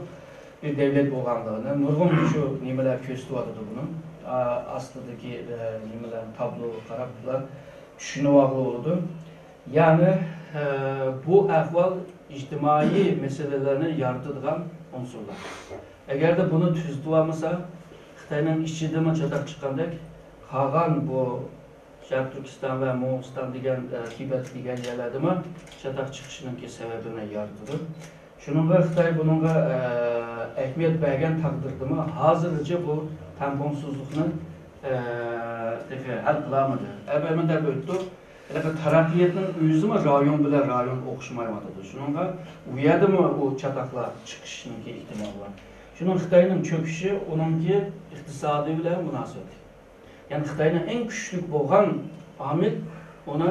بىر دەۋلەت بولغانلىقىنى نۇرغۇن شۇ نېمىلەر كۆرسىتىۋاتىدۇ بۇنى. ئا-، ئاستىدىكى، ئە، نېمىلەر، تابلوغا قاراپ بۇلار چۈشىنىۋالغىلى بولىدۇ. يەنى، ئە، بۇ ئەھۋال ئىجتىمائىي مەسىلىلەرنى يارىتىدىغان ئۇنسۇرلار. ئەگەردە بۇنى تۈزىتىۋالمىسا، خىتاينىڭ ئىچىدىمۇ چاتاق چىققاندەك، قالغان بۇ شەرقىي تۈركىستان ۋە موڭغۇلىستان دېگەن، ئە، تىبەت دېگەن يەرلەردىمۇ چاتاق چىقىشنىڭكى سەۋەبىنى يارىتىدۇ. شۇنىڭغا خىتاي بۇنىڭغا، ئە، ئەھمىيەت بەرگەن تەقدىردىمۇ، ھازىرغىچە بۇ تەڭپۇڭسىزلىقنى، ئە، تېخى ھەل قىلالمىدى. ئەبەمىن دەپ ئۆتتۇق. ھېلىقى تەرەققىياتنىڭ ئۆزىمۇ رايون بىلەن رايون ئوخشىمايۋاتىدۇ. شۇنىڭغا ئۇ يەردىمۇ ئۇ چاتاقلار چىقىشنىڭكى ئېھتىمالى بار. شۇنىڭ خىتاينىڭ چۆكۈشى ئۇنىڭكى ئىقتىسادى بىلەن مۇناسىۋەتلىك. يەنى خىتاينىڭ ئەڭ كۈچلۈك بولغان ئامىل ئۇنى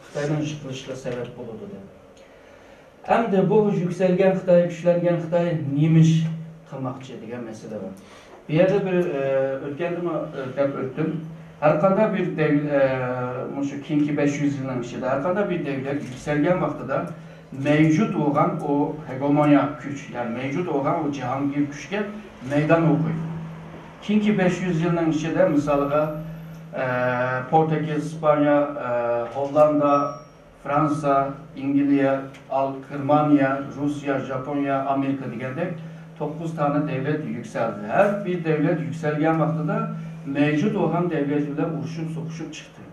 خىتاينىڭ يىقىلىشىغا سەۋەب بولىدۇ دەپ. ئەمدى بۇ يۈكسەلگەن خىتاي، كۈچلەنگەن خىتاي نېمە ئىش قىلماقچى دېگەن مەسىلە بار. بۇ يەردە بىر، ئە، ئۆتكەندىمۇ، ئە، دەپ ئۆتتۈم. ھەرقانداق بىر دەۋ-، ئە، مۇشۇ كېيىنكى بەش يۈز يىلنىڭ ئىچىدە ھەرقانداق بىر دەۋلەت يۈكسەلگەن ۋاقتىدا مەۋجۇت بولغان ئۇ ھېگېمونىيە كۈچ، يەنى مەۋجۇت بولغان ئۇ جاھانگىر كۈچكە مەيدان ئوقۇيدۇ. كېيىنكى بەش يۈز يىلنىڭ ئىچىدە، مىسالغا، ئە، پورتۇگىز، ئىسپانىيە، ئە، ھوللاندىيە، فرانسىيە، ئەنگلىيە، ئال-، گېرمانىيە، روسىيە، ژاپونىيە، ئامېرىكا دېگەندەك توققۇز دانە دەۋلەت يۈكسەلدى. ھەر بىر دەۋلەت يۈكسەلگەن ۋاقتىدا مەۋجۇت بولغان دەۋلەت بىلەن ئۇرۇشۇپ، سوقۇشۇپ چىقتى.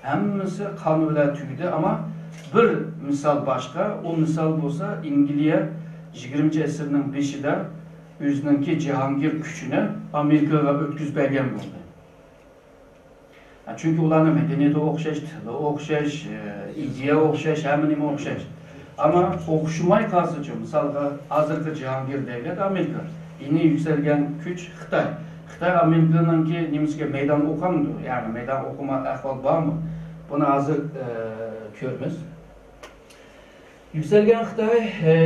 ھەممىسى قان بىلەن تۈگىدى، ئەمما بىر مىسال باشقا. ئۇ مىسال بولسا ئەنگلىيە يىگىرمىنچى ئەسىرنىڭ بېشىدا ئۆزىنىڭكى جاھانگىر كۈچىنى ئامېرىكىغا ئۆتكۈزۈپ بەرگەن بولدى. ھە، چۈنكى ئۇلارنىڭ مەدەنىيىتى ئوخشاش، تىلى ئوخشاش، ئىدىيە ئوخشاش، ھەممە نېمە ئوخشاش. ئەمما ئوخشىماي قالسىچۇ، مىسالغا، ھازىرقى جاھانگىر دەۋلەت ئامېرىكا، يېڭى يۈكسەلگەن كۈچ خىتاي. خىتاي ئامېرىكىنىڭكى نېمىسىگە مەيدان ئوقامدۇ؟ يەنى مەيدان ئوقۇما ئەھۋال بارمۇ؟ بۇنى ھازىر، ئە، كۆرىمىز. يۈكسەلگەن خىتاي، ئە،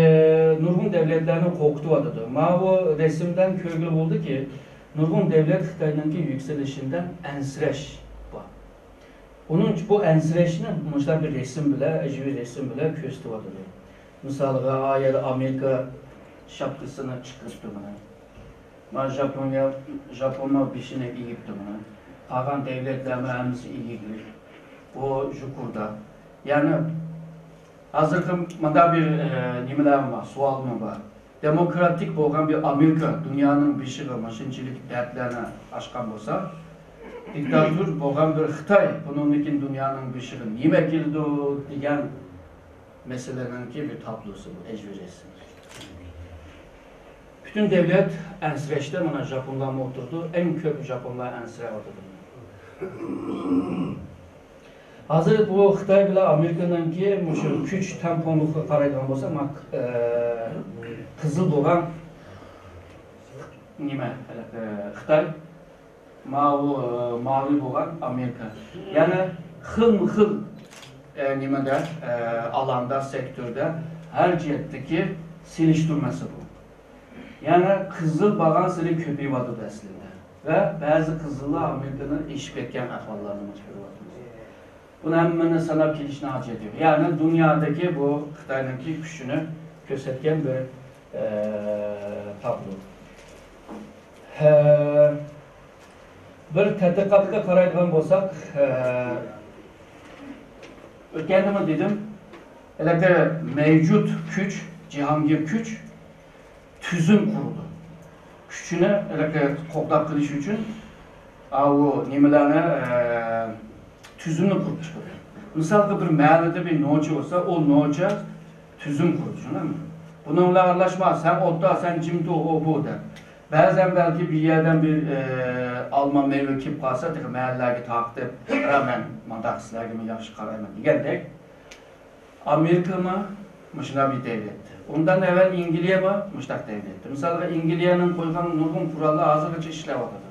نۇرغۇن دەۋلەتلەرنى قورقۇتۇۋاتىدۇ. ماۋۇ رەسىمدىن كۆرگىلى بولىدۇكى، نۇرغۇن دەۋلەت خىتاينىڭكى يۈكسىلىشىدىن ئەنسىرەش بار. ئۇنىڭ بۇ ئەنسىرەشنى مۇشۇنداق بىر رەسىم بىلەن، ئەجەبىي رەسىم بىلەن كۆرسىتىۋاتىدۇ. مىسالغا، ئا يەردە ئامېرىكا شاپكىسىنى چىقىرىپتۇ مانا. مانا ژاپونىيە، ژاپوننىڭ بېشىنى ئېگىپتۇ مانا. قالغان دەۋلەتلەرمۇ ھەممىسى ئېگىلدى. ئۇ يۇقىرىدا. يەنى ھازىرقى مۇنداق بىر، ئە، نېمىلەر بار، سوئالمۇ بار. دېموكراتىك بولغان بىر ئامېرىكا دۇنيانىڭ بېشىغا مۇشۇنچىلىك دەردلەرنى ئاچقان بولسا، دىكتاتور بولغان بىر خىتاي بۇنىڭدىن كېيىن دۇنيانىڭ بېشىغا نېمە كېلىدۇ دېگەن مەسىلىنىڭكى بىر تابلوسى بۇ، ئەجەبىي رەسىم. پۈتۈن دەۋلەت ئەنسىرەشتە، مانا، ژاپونلارمۇ ئولتۇرىدۇ، ئەڭ كۆپ ژاپونلار ئەنسىرەۋاتىدۇ. ھازىر بۇ خىتاي بىلەن ئامېرىكىنىڭكى مۇشۇ كۈچ تەڭپۇڭلۇقىغا قارايدىغان بولساق، مانا، ئە، قىزىل بولغان نېمە، ئە، خىتاي، ماۋۇ، ئە، ماۋى بولغان ئامېرىكا. يەنى خىلمۇ خىل، ئە، نېمىدە، ئە، ئالاندا، سېكتوردا ھەر جەھەتتىكى سېلىشتۇرمىسى بۇ. يەنى قىزىل بارغانسېرى كۆپىيىۋاتىدۇ ئەسلىدە. ۋە بەزى قىزىللار ئامېرىكىنى ئېشىپ كەتكەن ئەھۋاللارنى كۆرۈۋاتىمىز. بۇنى ھەممىنى ساناپ كېلىشنىڭ ھاجىتى يوق. يەنى دۇنيادىكى بۇ خىتاينىڭكى كۈچىنى كۆرسەتكەن بىر، ئە، تابلو. ھە، بىر تەتقىقاتقا قارايدىغان بولساق، ئە، ئۆتكەندىمۇ دېدىم، ھېلىقى مەۋجۇت كۈچ، جاھانگىر كۈچ تۈزۈم قۇرىدۇ. كۈچىنى ھېلىقى قوغداپ قېلىش ئۈچۈن ئاۋۇ نېمىلەرنى، ئە، تۈزۈمنى قۇرۇپ چىقىدۇ. مىسالغا، بىر مەھەللىدە بىر نوچى بولسا، ئۇ نوچى تۈزۈم قۇرىدۇ، چۈشەندىڭمۇ؟ بۇنىڭ بىلەن ئارىلاشما، سەن ئوتتا، سەن جىم تۇر، ئۇ بۇ دەپ. بەزەن بەلكى بىر يەردىن بىر، ئە، ئالما مېۋە كېلىپ قالسا، تېخى مەھەللىلەرگە تارقىتىپ، قارا، مەن مانداق سىلەرگىمۇ ياخشى قارايمەن دېگەندەك. ئامېرىكىمۇ مۇشۇنداق بىر دەۋلەت. ئۇندىن ئەۋۋەل ئەنگلىيەمۇ مۇشۇنداق دەۋلەت. مىسالغا، ئەنگلىيەنىڭ قويغان نۇرغۇن قوراللىرى ھازىرغىچە ئىشلەۋاتىدۇ.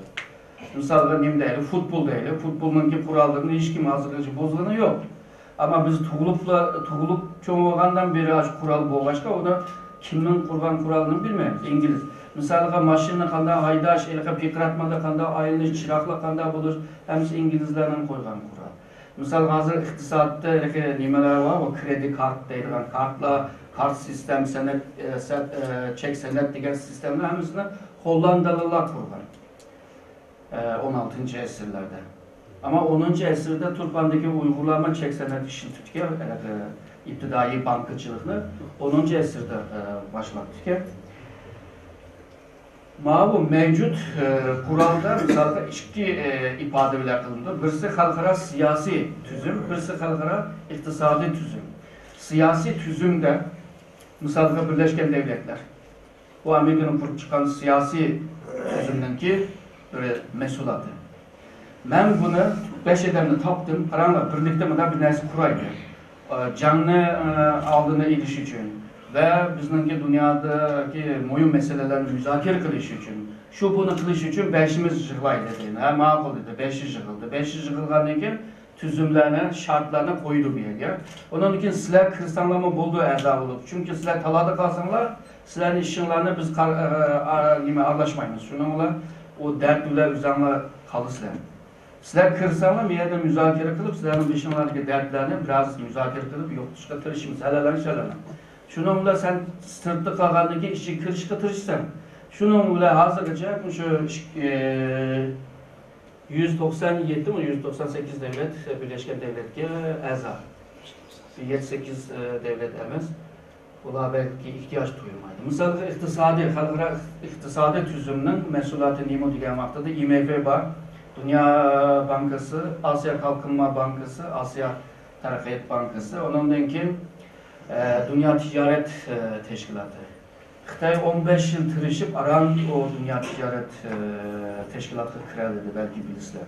مىسالغا، نېمە دەيلى، فۇتبول دەيلى. فۇتبولنىڭكى قوراللىرىنى ھېچكىم ھازىرغىچە بۇزغىنى يوق. ئەمما بىز تۇغۇلۇپلا، تۇغۇلۇپ چوڭ بولغاندىن بېرى ئاشۇ قورال بولغاچقا، ئۇنى كىمنىڭ قۇرغان قورالىنى بىلمەيمىز. ئىنگلىز. مىسالغا، ماشىنىنى قانداق ھايداش، ھېلىقى پىرقىراتمىدا قانداق ئايلىنىش، چىراغلار قانداق بولۇش، ھەممىسى ئىنگلىزلارنىڭ قويغان قورال. مىسالغا، ھازىر ئىقتىسادتا ھېلىقى نېمىلەر بار، ئۇ كرېدىت كارت دەيدىغان كارتلار، كارت سىستېما، سەنەد، ئە، سەت-، ئە، چەك سەنەد دېگەن سىستېمىلەر ھەممىسىنى ھوللاندالىلار قۇرغان. ئە، ئون ئالتىنچى ئەسىرلەردە. ئەمما ئونىنچى ئەسىردە تۇرپاندىكى ئۇيغۇرلارمۇ چەك سەنەد ئىشلىتىپتىكەن، ھېلىقى ئىپتىدائىي بانكىچىلىقنى ئونىنچى ئەسىردە، ئە، باشلاپتىكەن. ماۋۇ مەۋجۇت، ئە، قورالدا، مىسالغا، ئىككى، ئە، ئىپادە بىلەن قىلىنىدۇ. بىرسى خەلقئارا سىياسىي تۈزۈم، بىرسى خەلقئارا ئىقتىسادىي تۈزۈم. سىياسىي تۈزۈمدە، مىسالغا، بىرلەشكەن دەۋلەتلەر. بۇ ئامېرىكىنىڭ قۇرۇپ چىققان سىياسىي تۈزۈمنىڭكى بىر مەھسۇلاتى. مەن بۇنى بەش ئادەمنى تاپتىم. قاراڭلار، بىرلىكتە مۇنداق بىر نەرسە قۇرايلى. ئە، جەڭنى، ئە، ئالدىنى ئېلىش ئۈچۈن ۋە بىزنىڭكى دۇنيادىكى مۇھىم مەسىلىلەرنى مۇزاكىرە قىلىش ئۈچۈن، شۇ بۇنى قىلىش ئۈچۈن بەشىمىز يىغلايلى دېدى. ھە، ماقۇل دېدى. بەشى يىغىلدى. بەشى يىغىلغاندىن كېيىن تۈزۈملەرنى، شەرتلەرنى قويدۇ بۇ يەرگە. ئۇنىڭدىن كېيىن سىلەر كىرسەڭلارمۇ بولىدۇ ئەزا بولۇپ. چۈنكى سىلەر تالادا قالساڭلار، سىلەرنىڭ ئىشىڭلارنى بىز قار-، ئە، ئە، نېمە، ئارىلاشمايمىز. شۇنىڭ بىلەن ئۇ دەرد بىلەن ئۆزۈڭلار قالىسىلەر. سىلەر كىرسەڭلار، بۇ يەردە مۇزاكىرە قىلىپ، سىلەرنىڭ بېشىڭلاردىكى دەردلەرنى بىرئاز مۇزاكىرە قىلىپ يوقىتىشقا تىرىشىمىز. ھەلەلەڭ شەلەلەڭ. شۇنىڭ بىلەن سەن سىرتتا قالغاندىن كېيىن ئىچىگە كىرىشكە تىرىشىسەن. شۇنىڭ بىلەن ھازىرغىچە مۇشۇ ئىككى، ئە، يۈز توقسان يەتتىمۇ، يۈز توقسان سەككىز دەۋلەت بىرلەشكەن دەۋلەتكە ئەزا. يەتتە سەككىز، ئە، دەۋلەت ئەمەس. ئۇلار بەلكى ئېھتىياج تۇيمايدۇ. مىسالغا، ئىقتىسادىي، خەلقئارا ئىقتىسادىي تۈزۈمنىڭ مەھسۇلاتى نېمە دېگەن ۋاقتىدا، ئاي ئېم ئېف بار، دۇنيا بانكىسى، ئاسىيا كالكىنما بانكىسى، ئاسىيا تەرەققىيات بانكىسى، ئۇنىڭدىن كېيىن، ئە، دۇنيا تىجارەت، ئە، تەشكىلاتى. خىتاي ئون بەش يىل تىرىشىپ، ئاران ئۇ دۇنيا تىجارەت، ئە، تەشكىلاتىغا كىرەلىدى، بەلكى بىلىسىلەر.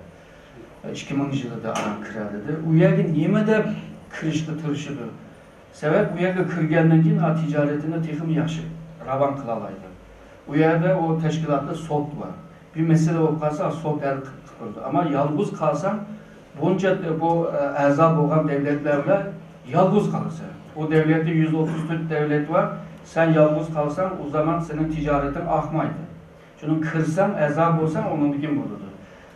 ئىككى مىڭ يىلىدا ئاران كىرەلىدى. ئۇ يەرگە نېمە دەپ كىرىشكە تىرىشىدۇ؟ سەۋەب، ئۇ يەرگە كىرگەندىن كېيىن، ئا، تىجارىتىنى تېخىمۇ ياخشى راۋان قىلالايدۇ. ئۇ يەردە ئۇ تەشكىلاتتا سوت بار. بىر مەسىلە بولۇپ قالسا، سوت ھەل قىلىپ بېرىدۇ. ئەمما يالغۇز قالساڭ، بۇنچە بۇ، ئە، ئەزا بولغان دەۋلەتلەر بىلەن يالغۇز قالىسەن. ئۇ دەۋلەتتە يۈز ئوتتۇز تۆت دەۋلەت بار. سەن يالغۇز قالساڭ، ئۇ زامان سېنىڭ تىجارىتىڭ ئاقمايدۇ. شۇنىڭ كىرسەڭ، ئەزا بولساڭ، ئۇنىڭدىن كېيىن بولىدۇ.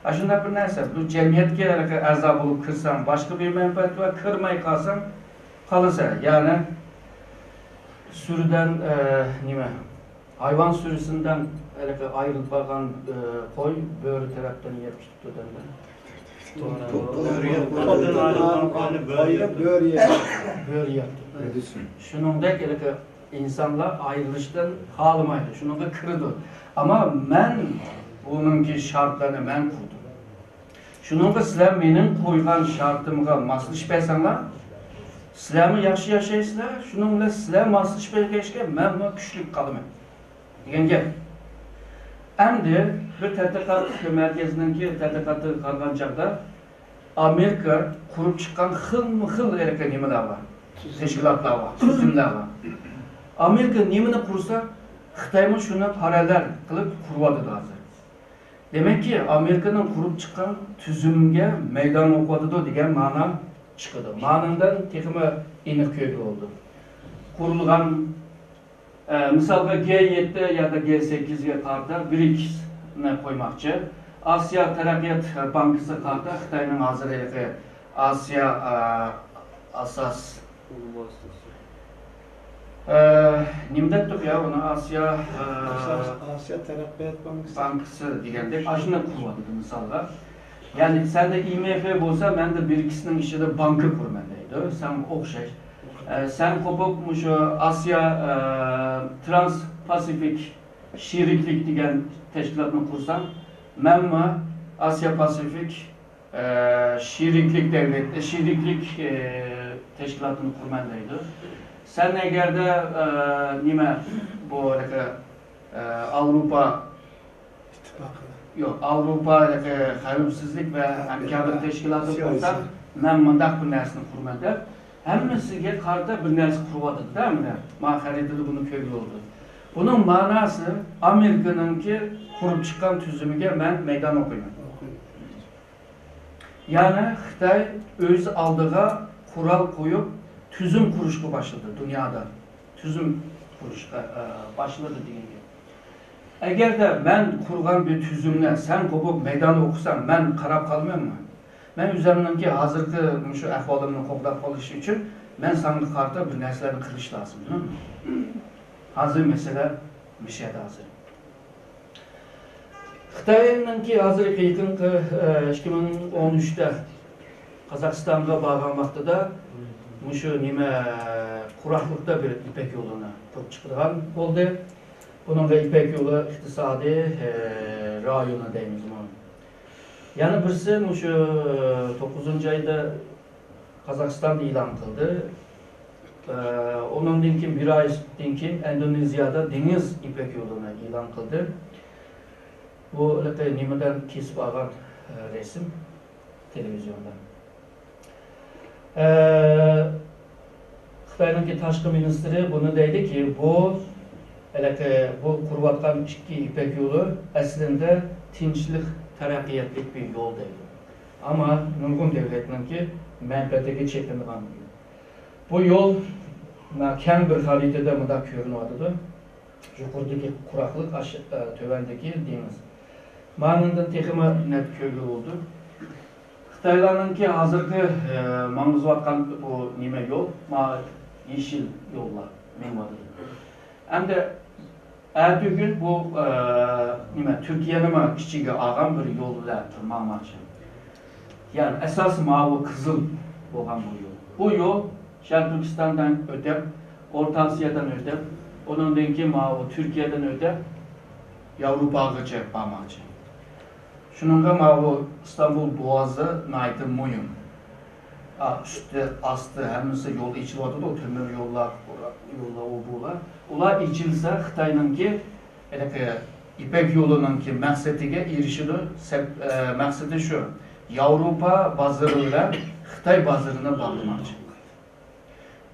ئاشۇنداق بىر نەرسە، بۇ جەمئىيەتكە ئەزا بولۇپ كىرسەڭ، باشقا بىر مەنپەئەت بار، كىرمەي قالساڭ، قالىسەن. يەنى سۈرىدىن، ئە، نېمە، ھايۋان سۈرىسىدىن ھېلىقى ئايرىلىپ قالغان، ئە، قوي بۆرە تەرەپتىن يەپ تۇتۇپتۇ دەيدۇ. بۆرە يەپ. بۆرە يەپ. بۆرە يەپ. شۇنىڭدەك ھېلىقى ئىنسانلار ئايرىلىشتىن خالىمايدۇ، شۇنىڭغا كىرىدۇ. ئەمما مەن بۇنىڭكى شەرتلەرنى مەن قۇردۇم. شۇنىڭغا سىلەر مېنىڭ قويغان شەرتىمغا ماسلىشىپ بەرسەڭلار، سىلەرمۇ ياخشى ياشايسىلەر، شۇنىڭ بىلەن سىلەر ماسلىشىپ بەرگەچكە مەنمۇ كۈچلۈك قالىمەن، دېگەن گەپ. ئەمدى بىر تەتقىقات مەركىزىنىڭكى تەتقىقاتىغا قارىغان چاغدا، ئامېرىكا قۇرۇپ چىققان خىلمۇ خىل ھېلىقى نېمىلەر بار، تەشكىلاتلار بار، تۈزۈملەر بار. ئامېرىكا نېمىنى قۇرسا، خىتايمۇ شۇنى پاراللېل قىلىپ قۇرۇۋاتىدۇ ھازىر. دېمەككى، ئامېرىكىنىڭ قۇرۇپ چىققان تۈزۈمگە مەيدان ئوقۇۋاتىدۇ دېگەن مەنا چىقىدۇ. مانىڭدىن تېخىمۇ ئېنىق كۆرگىلى بولىدۇ. قۇرۇلغان، ئە، مىسالغا، گې يەتتە يادا گې سەككىزگە قارىتا برىكسنى قويماقچى. ئاسىيا تەرەققىيات بانكىسىغا قارىتا خىتاينىڭ ھازىر ھېلىقى ئاسىيا، ئە، ئاساس ئە، نېمە دەپتۇق يا ئۇنى، ئاسىيا، ئە، ئاساس، ئاسىيا تەرەققىيات بانكىسى. بانكىسى دېگەندەك، ئاشۇنداق قۇرۇۋاتىدۇ مىسالغا. يەنى سەندە ئاي ئېم ئېف بولسا، مەندە برىكسنىڭ ئىچىدە بانكا قۇرىمەن دەيدۇ. سەن ئوخشاش. ئە، سەن قوپۇپ مۇشۇ ئاسىيا، ئە، ترانس پاسىفىك شېرىكلىك دېگەن تەشكىلاتنى قۇرساڭ، مەنمۇ ئاسىيا پاسىفىك، ئە، شېرىكلىك دەۋلەت، شېرىكلىك، ئە، تەشكىلاتىنى قۇرىمەن دەيدۇ. سەن ئەگەردە، ئە، نېمە، بۇ ھېلىقى، ئە، ئاۋروپا ئىتتىپاقى. يوق، ئاۋروپا خەۋپسىزلىك ۋە ھەمكارلىق تەشكىلاتى قۇرسا، مەن مۇنداق بىر نەرسىنى قۇرىمەن دەپ، ھەممىسىگە قارىتا بىر نەرسە قۇرۇۋاتىدۇ-دە، مانا. ما خەرىتىدە بۇنى كۆرگىلى بولىدۇ. بۇنىڭ ماناسى، ئامېرىكىنىڭكى قۇرۇپ چىققان تۈزۈمىگە مەن مەيدان ئوقۇيمەن. يەنى خىتاي ئۆز ئالدىغا قورال قويۇپ، تۈزۈم قۇرۇشقا باشلىدى دۇنيادا. تۈزۈم قۇرۇشقا، ئە، باشلىدى دېگەن گەپ. ئەگەردە مەن قۇرغان بىر تۈزۈمنى سەن قوپۇپ مەيداندا ئوقۇساڭ، مەن قاراپ قالىمەنمۇ؟ مەن ئۆزۈمنىڭكى ھازىرقى مۇشۇ ئەھۋالىمنى قوغداپ قېلىش ئۈچۈن مەن ساڭا قارىتا بىر نەرسىلەرنى قىلىش لازىم، دېدىم. ھازىر مەسىلە مۇشۇ يەردە ھازىر. خىتاينىڭكى ھازىرقى يېقىنقى، ئە، ئىككى مىڭ ئون ئۈچتە قازاقىستانغا بارغان ۋاقتىدا مۇشۇ نېمە، قۇراقلىقتا بىر يىپەك يولىنى قۇرۇپ چىقىدىغان بولدى. بۇنىڭغا يىپەك يولى ئىقتىسادىي، ئە، رايونى دەيمىزمۇ؟ يەنە بىرسى مۇشۇ توققۇزىنچى ئايدا قازاقىستاندا ئېلان قىلدى. ئە، ئۇنىڭدىن كېيىن بىر ئايدىن كېيىن ئىندونېزىيەدە دېڭىز يىپەك يولىنى ئېلان قىلدى. بۇ ھېلىقى نېمىدىن كېسىپ ئالغان، ئە، رەسىم تېلېۋىزىيوندا. ئە، خىتاينىڭكى تاشقى مىنىستىرى بۇنى دەيدىكى، بۇ ھېلىقى بۇ قۇرۇۋاتقان ئىككى يىپەك يولى ئەسلىندە تىنچلىق، تەرەققىياتلىق بىر يول دەيدۇ. ئەمما نۇرغۇن دۆلەتنىڭكى مەنپەئەتىگە چېقىنىدىغان بىر يول. بۇ يول، مانا، كەڭ بىر خەرىتىدە مۇنداق كۆرۈنۈۋاتىدۇ. يۇقىرىدىكى قۇراقلىق، ئاش-، ئە، تۆۋەندىكى دېڭىز. مانىڭدىن تېخىمۇ نەت كۆرگىلى بولىدۇ. خىتايلارنىڭكى ھازىرقى، ئە، ماڭغۇزۇۋاتقان بۇ نېمە يول، ما يېشىل يوللار مېڭىۋاتىدۇ. ئەمدى ئەتىگۈن بۇ، ئە، نېمە، تۈركىيەنىمۇ ئىچىگە ئالغان بىر يول بىلەن ماڭماقچى. يەنى ئاساسىي ماۋۇ قىزىل بولغان بۇ يول. بۇ يول شەرقىي تۈركىستاندىن ئۆتۈپ، ئورتا ئاسىيادىن ئۆتۈپ، ئۇنىڭدىن كېيىن ماۋۇ تۈركىيەدىن ئۆتۈپ، ياۋروپاغىچە بارماقچى. شۇنىڭغا ماۋۇ ئىستانبۇل بوغازى ناھايىتى مۇھىم. ئا، ئۈستى، ئاستى، ھەممىسى يول ئېچىلىۋاتىدۇ، تۆمۈر يوللار، يوللار، ئۇ بۇلار. ئۇلار ئېچىلسا، خىتاينىڭكى، ھېلىقى يىپەك يولىنىڭكى مەقسىتىگە ئېرىشىدۇ. سەپ-، ئە، مەقسىتى شۇ، ياۋروپا بازىرى بىلەن خىتاي بازىرىنى باغلىماقچى.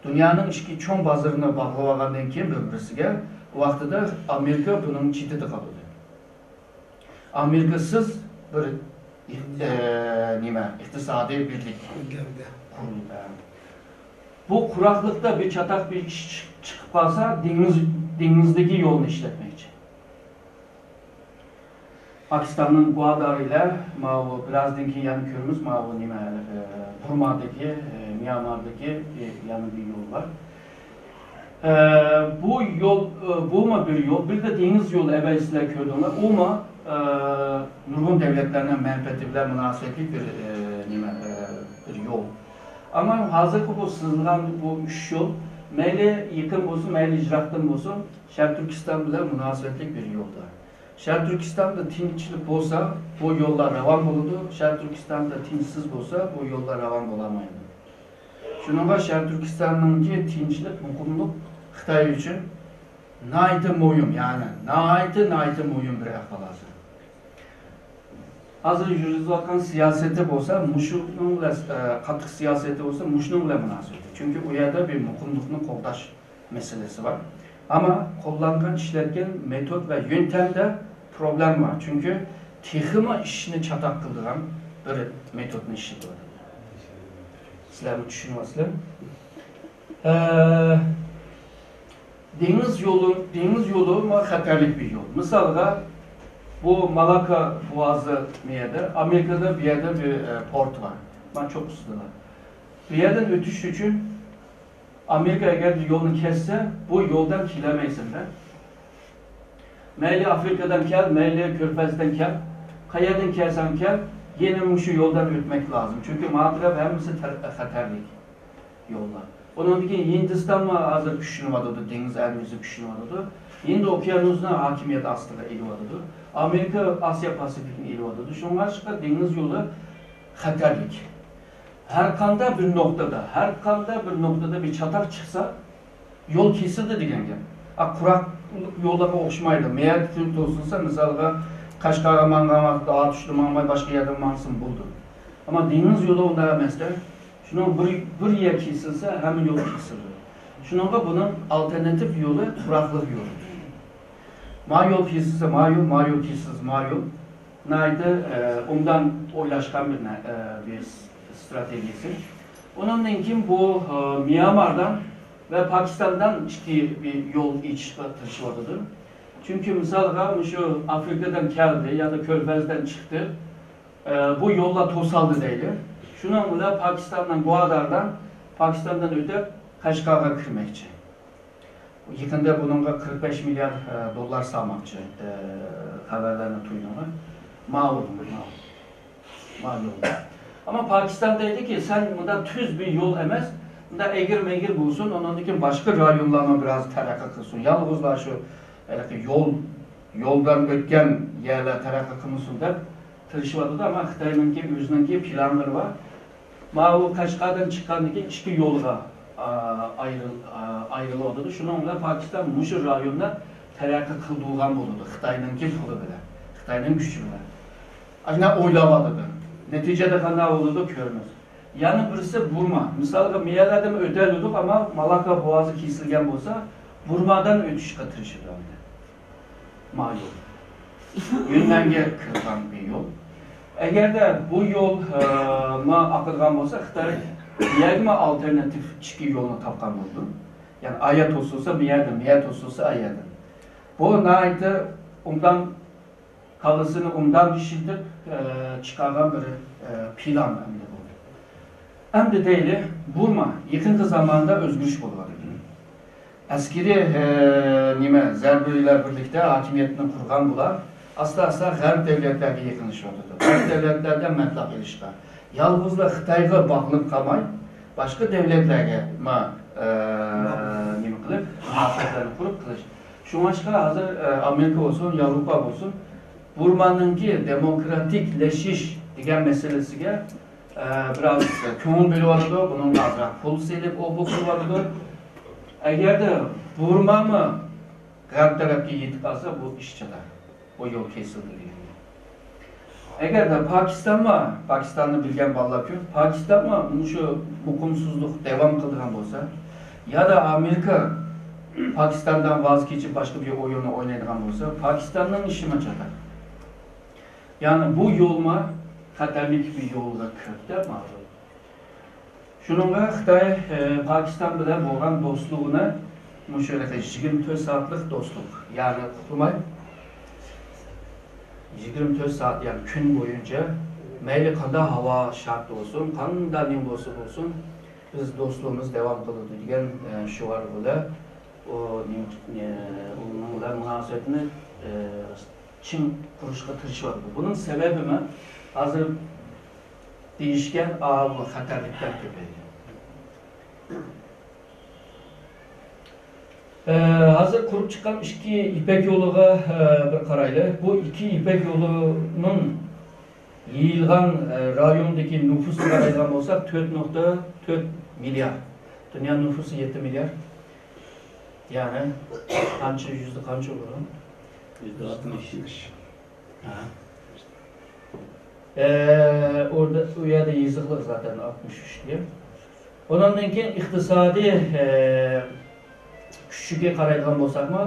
دۇنيانىڭ ئىككى چوڭ بازىرىنى باغلىۋالغاندىن كېيىن بىر-بىرسىگە، ۋاقتىدا ئامېرىكا بۇنىڭ چېتىدە قالىدۇ. ئامېرىكىسىز بىر ئىق-، ئە، نېمە، ئىقتىسادىي بىرلىك قۇرۇلدى. بۇ قۇراقلىقتا بىر چاتاق بىر ئىش چىق-، چىقىپ قالسا، دېڭىز، دېڭىزدىكى يولنى ئىشلەتمەكچى. پاكىستاننىڭ گۋادارى ئىلە ماۋۇ بىرازدىن كېيىن يەنە كۆرىمىز، ماۋۇ نېمە، ئە، بۇرمادىكى، ئە، ميانماردىكى، ئە، يەنە بىر يول بار. ئە، بۇ يول، ئە، بۇمۇ بىر يول، بىر دە دېڭىز يولى ئەۋەيسىلەر كۆردۈڭلار. ئۇمۇ، ئە، نۇرغۇن دۆلەتلەرنىڭ مەنپەئەتى بىلەن مۇناسىۋەتلىك بىر، ئە، نېمە، ئە، بىر يول. ئەمما ھازىرقى بۇ سىزىلغان بۇ ئۈچ يول، مەيلى يېقىن بولسۇن، مەيلى يىراقتىن بولسۇن، شەرقىي تۈركىستان بىلەن مۇناسىۋەتلىك بىر يولدا. شەرقىي تۈركىستاندا تىنچلىق بولسا، بۇ يوللار راۋان بولىدۇ. شەرقىي تۈركىستاندا تىنچسىز بولسا، بۇ يوللار راۋان بولالمايدۇ. شۇنىڭغا شەرقىي تۈركىستاننىڭكى تىنچلىق، مۇقىملىق خىتاي ئۈچۈن ناھايىتى مۇھىم، يەنى ناھايىتى، ناھايىتى مۇھىم بىر ئەھۋال ھازىر. ھازىر يۈرگۈزۈۋاتقان سىياسىتى بولسا، مۇشۇنىڭ بىلەن، ئە، قاتتىق سىياسىتى بولسا، مۇشۇنىڭ بىلەن مۇناسىۋەتلىك. چۈنكى ئۇ يەردە بىر مۇقىملىقنى قوغداش مەسىلىسى بار. ئەمما قوللانغان، ئىشلەتكەن مېتود ۋە يۆنتەمدە پروبلېما بار. چۈنكى تېخىمۇ ئىشنى چاتاق قىلىدىغان بىر مېتودنى ئىشلىتىۋاتىدۇ. سىلەرمۇ چۈشىنىۋاتىسىلەر. ئە، دېڭىز يولى، دېڭىز يولى ما خەتەرلىك بىر يول. مىسالغا، بۇ مالاكا بوغازى ما يەردە، ئامېرىكىدا بۇ يەردە بىر، ئە، پورت بار. ما چوققىسىدىلا. بۇ يەردىن ئۆتۈش ئۈچۈن ئامېرىكا ئەگەر يولنى كەسسە، بۇ يولدىن كېلەلمەيسەن دە. مەيلى ئافرىقىدىن كەل، مەيلى كۆرپەزدىن كەل، قەيەردىن كەلسەڭ كەل، يەنە مۇشۇ يولدىن ئۆتمەك لازىم. چۈنكى ماڭا قاراپ ھەممىسى تەر-، خەتەرلىك. يوللار. ئۇنىڭدىن كېيىن ھىندىستانمۇ ھازىر كۈچلىنىۋاتىدۇ، دېڭىز ئارمىيەسى كۈچلىنىۋاتىدۇ. ھىند ئوكيانۇسىنى ھاكىمىيەت ئاستىغا ئېلىۋاتىدۇ. ئامېرىكا ئاسىيا پاسىفىكنى ئېلىۋاتىدۇ. شۇڭلاشقا دېڭىز يولى خەتەرلىك. ھەر قانداق بىر نۇقتىدا، ھەر قانداق بىر نۇقتىدا بىر چاتاق چىقسا، يول كېسىلدى دېگەن گەپ. ئا، قۇراق يوللارغا ئوخشىمايدۇ. مەيەردە توسۇلسا، مىسالغا، قەشقەرگە ماڭغان ۋاقىتتا ئاتۇشتا ماڭماي، باشقا يەردىن ماڭسىمۇ بولىدۇ. ئەمما دېڭىز يولى ئۇنداق ئەمەستە. شۇنىڭ بىر، بىر يەر كېسىلسە، ھەممە يول كېسىلىدۇ. شۇنىڭغا بۇنىڭ ئالتېرناتىپ يولى قۇراقلىق يولى. ما يول كېسىلسە، ما يول، ما يول كېسىلسە، ما يول. ناھايىتى، ئە، ئوبدان ئويلاشقان بىر نە-، ئە، بىر ستراتېگىيەسى. ئۇنىڭدىن كېيىن بۇ، ئە، ميانماردىن ۋە پاكىستاندىن ئىككى بىر يول ئېچىشقا تىرىشىۋاتىدۇ. چۈنكى مىسالغا مۇشۇ ئافرىقىدىن كەلدى يا دا كۆرپەزدىن چىقتى. ئە، بۇ يوللار توسالدى دەيلى. شۇنىڭ بىلەن پاكىستاندىن گۋاداردىن پاكىستاندىن ئۆتۈپ قەشقەرگە كىرمەكچى. يېقىندا بۇنىڭغا قىرىق بەش مىليارد، ئە، دوللار سالماقچى، ئە، خەۋەرلەرنى تۇيدۇڭلار. ماۋۇ، ماۋۇ، ماۋۇ يول. ئەمما پاكىستان دەيدىكى، سەن مۇنداق تۈز بىر يول ئەمەس، مۇنداق ئەگرى-مەگرى بولسۇن، ئۇنىڭدىن كېيىن باشقا رايونلارمۇ بىراز تەرەققىي قىلسۇن. يالغۇزلا شۇ ھېلىقى يول، يولدىن ئۆتكەن يەرلەر تەرەققىي قىلمىسۇن دەپ تىرىشىۋاتىدۇ. ئەمما خىتاينىڭكى ئۆزىنىڭكى پىلانلىرى بار. ماۋۇ قەشقەردىن چىققاندىن كېيىن ئىككى يولغا، ئا، ئايرىل-، ئا، ئايرىلىۋاتىدۇ. شۇنىڭ بىلەن پاكىستان مۇشۇ رايوندا تەرەققىي قىلدۇرغان بولىدۇ خىتاينىڭكى پۇلى بىلەن، خىتاينىڭ كۈچى بىلەن. ئاشۇنداق ئويلاۋاتىدۇ. نەتىجىدە قانداق بولىدۇ، كۆرىمىز. يەنە بىرسى بۇرما. مىسالغا، مىيەلەردىن ئۆتەلىدۇق، ئەمما مالاكا بوغازى كېسىلگەن بولسا، بۇرمادىن ئۆتۈشكە تىرىشىدۇ ئەمدى. ما يول. يۈننەنگە كىرىدىغان بىر يول. ئەگەردە بۇ يول، ئە، ما ئاقىدىغان بولسا، خىتاي يەنىمۇ ئالتېرناتىپ ئىككى يولنى تاپقان بولىدۇ. يەنى ئايا توسۇلسا بۇ يەردىن، بۇ يەر توسۇلسا ئا يەردىن. بۇ ناھايىتى ئوبدان كاللىسىنى ئوبدان ئىشلىتىپ، ئە، چىقارغان بىر، ئە، پىلان ئەمدى بۇ. ئەمدى دەيلى، بۇمۇ يېقىنقى زاماندا ئۆزگىرىش بولۇۋاتىدۇ. ئەسكىرىي، ئە، نېمە، زەربىلەر بىرلىكتە ھاكىمىيەتنى قۇرغان بۇلار ئاستا-ئاستا غەرب دۆلەتلەرگە يېقىنلىشىۋاتىدۇ. غەرب دۆلەتلەردە مەبلەغ ئېلىشقا، يالغۇزلا خىتايغا باغلىنىپ قالماي، باشقا دۆلەتلەرگە ما-، ئە، نېمە قىلىپ، مۇناسىۋەتلەرنى قۇرۇپ قىلىش. شۇڭلاشقا ھازىر، ئە، ئامېرىكا بولسۇن، ياۋروپا بولسۇن، بۇرمانىڭكى دېموكراتىكلىشىش دېگەن مەسىلىسىگە، ئە، بىراز كۆڭۈل بۆلۈۋاتىدۇ، بۇنىڭغا ئازراق پۇل سېلىپ، ئوبۇ قىلىۋاتىدۇ. ئەگەردە بۇرمامۇ غەرب تەرەپكە يېتىپ قالسا، بۇ ئىش چاتاق. بۇ يول كېسىلدى دېگەن. ئەگەردە پاكىستانمۇ، پاكىستاننى بىلگەن بالىلار كۆپ، پاكىستانمۇ مۇشۇ مۇقىمسىزلىق داۋام قىلىدىغان بولسا، يا دا ئامېرىكا پاكىستاندىن ۋاز كېچىپ، باشقا بىر ئويۇننى ئوينايدىغان بولسا، پاكىستاننىڭ ئىشىمۇ چاتاق. يەنى بۇ يولمۇ خەتەرلىك بىر يولغا كىرىپ دەپ ماڭىدۇ. شۇنىڭغا خىتاي، ئە، پاكىستان بىلەن بولغان دوستلۇقىنى مۇشۇ يىگىرمە تۆت سائەتلىك دوستلۇق، يەنى ئۇقتۇرماي، يىگىرمە تۆت سائەت، يەنى كۈن بويىچە مەيلى قانداق ھاۋا شارت بولسۇن، قانداق نېمە بولسا بولسۇن، بىز دوستلۇقىمىز داۋام قىلىدۇ دېگەن، ئە، شوئار بىلەن ئۇ نېمە، ئە، ئۇنىڭ بىلەن مۇناسىۋەتنى، ئە، چىڭ قۇرۇشقا تىرىشىۋاتىدۇ. بۇنىڭ سەۋەبىمۇ ھازىر دېيىشكەن ئاۋۇ خەتەرلىكلەر كۆپەيدى. ئە، ھازىر قۇرۇپ چىققان ئىككى يىپەك يولىغا، ئە، بىر قارايلى. بۇ ئىككى يىپەك يولىنىڭ يېيىلغان، ئە، رايوندىكى نوپۇسىغا قارايدىغان بولساق، تۆت نۇقتا تۆت مىليارد. دۇنيا نوپۇسى يەتتە مىليارد. يەنى قانچە، يۈزدە قانچە بولىدۇ؟ يۈزدە ئاتمىش. ھە. ئە، ئوردا-، ئۇ يەردە يېزىقلىق زاتەن ئاتمىش ئۈچ دېگەن. ئۇنىڭدىن كېيىن ئىقتىسادىي، ئە، كۈچىگە قارايدىغان بولساقمۇ،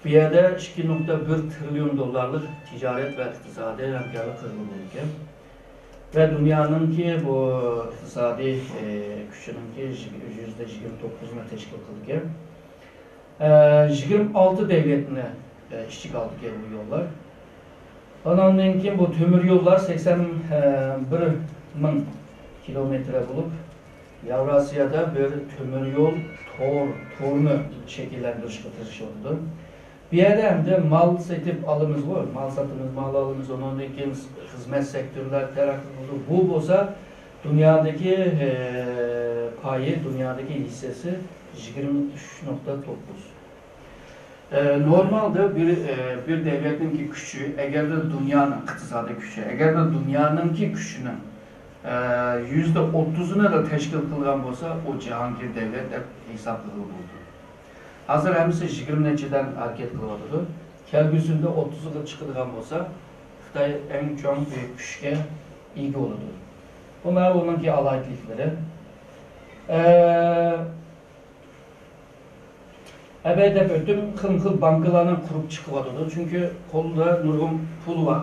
بۇ يەردە ئىككى نۇقتا بىر تىرىليون دوللارلىق تىجارەت ۋە ئىقتىسادىي ھەمكارلىق قىلغىلى بولىدىكەن. ۋە دۇنيانىڭكى بۇ ئىقتىسادىي، ئە، كۈچىنىڭكى يۈزدە يىگىرمە توققۇزىنى تەشكىل قىلىدىكەن. ئە، يىگىرمە ئالتە دۆلەتنى، ئە، ئىچىگە ئالىدىكەن بۇ يوللار. ئاناندىن كېيىن بۇ تۆمۈر يوللار سەكسەن بىر مىڭ كىلومېتىر بولۇپ، ياۋراسىيادا بىر تۆمۈر يول تور، تورىنى شەكىللەندۈرۈشكە تىرىشىۋاتىدۇ. بۇ يەردە ئەمدى مال سېتىپ ئالىمىزغۇ، مال ساتىمىز، مال ئالىمىز، ئۇنىڭدىن كېيىن خىزمەت سېكتورلار تەرەققىي قىلىدۇ. بۇ بولسا دۇنيادىكى، ئە، پايى، دۇنيادىكى ھېسسىسى يىگىرمە ئۈچ نۇقتا توققۇز. ئە، نورمالدا بىر، ئە، بىر دەۋلەتنىڭكى كۈچى، ئەگەردە دۇنيانىڭ ئىقتىسادىي كۈچى، ئەگەردە دۇنيانىڭكى كۈچىنىڭ، ئە، يۈزدە ئوتتۇزىنىلا تەشكىل قىلغان بولسا، ئۇ جاھانگىر دەۋلەت دەپ ھېسابلىغىلى بولىدۇ. ھازىر ھەممىسى يىگىرمە نەچچىدىن ھەرىكەت قىلىۋاتىدۇ. كەلگۈسىدە ئوتتۇزغا چىقىدىغان بولسا، خىتاي ئەڭ چوڭ بىر كۈچكە ئىگە بولىدۇ. بۇ مانا ئۇنىڭكى ئالاھىدىلىكلىرى. ئە، ئەۋەي دەپ ئۆتتۈم، خىلمۇ خىل بانكىلارنى قۇرۇپ چىقىۋاتىدۇ. چۈنكى قولىدا نۇرغۇن پۇل بار.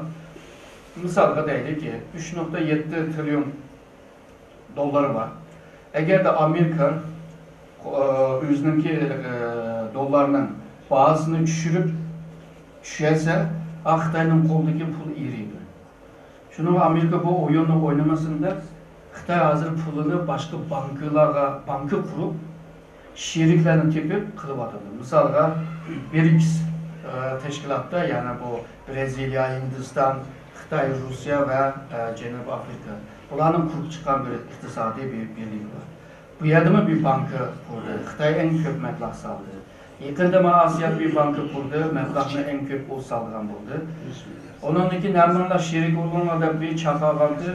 مىسالغا دەيلىكى، ئۈچ نۇقتا يەتتە تىرىليون دوللار بار. ئەگەردە ئامېرىكا، ئە، ئۆزىنىڭكى، ئە، دوللارنىڭ باھاسىنى چۈشۈرۈپ، چۈشۈرسە، ئا، خىتاينىڭ قولىدىكى پۇل ئېرىيدۇ. شۇنىڭغا ئامېرىكا بۇ ئويۇننى ئوينىمىسۇن دەپ، خىتاي ھازىر پۇلىنى باشقا بانكىلارغا، بانكا قۇرۇپ، شېرىكلەرنى تېپىپ قىلىۋاتىدۇ. مىسالغا، برىكس، ئە، تەشكىلاتتا، يەنى بۇ برازىلىيە، ھىندىستان، خىتاي، روسىيە ۋە، ئە، جەنۇبىي ئافرىقا. بۇلارنىڭ قۇرۇپ چىققان بىر ئىقتىسادىي بىر بىرلىكى بار. بۇ يەردىمۇ بىر بانكا قۇردى. خىتاي ئەڭ كۆپ مەبلەغ سالدى. يېقىندا مانا ئاسىيادا بىر بانكا قۇردى، مەبلەغنى ئەڭ كۆپ ئۇ سالىدىغان بولدى. ئۇنىڭدىن كېيىن ھەممىڭلار شېرىك بولۇڭلار دەپ بىر چاقىرغانتى.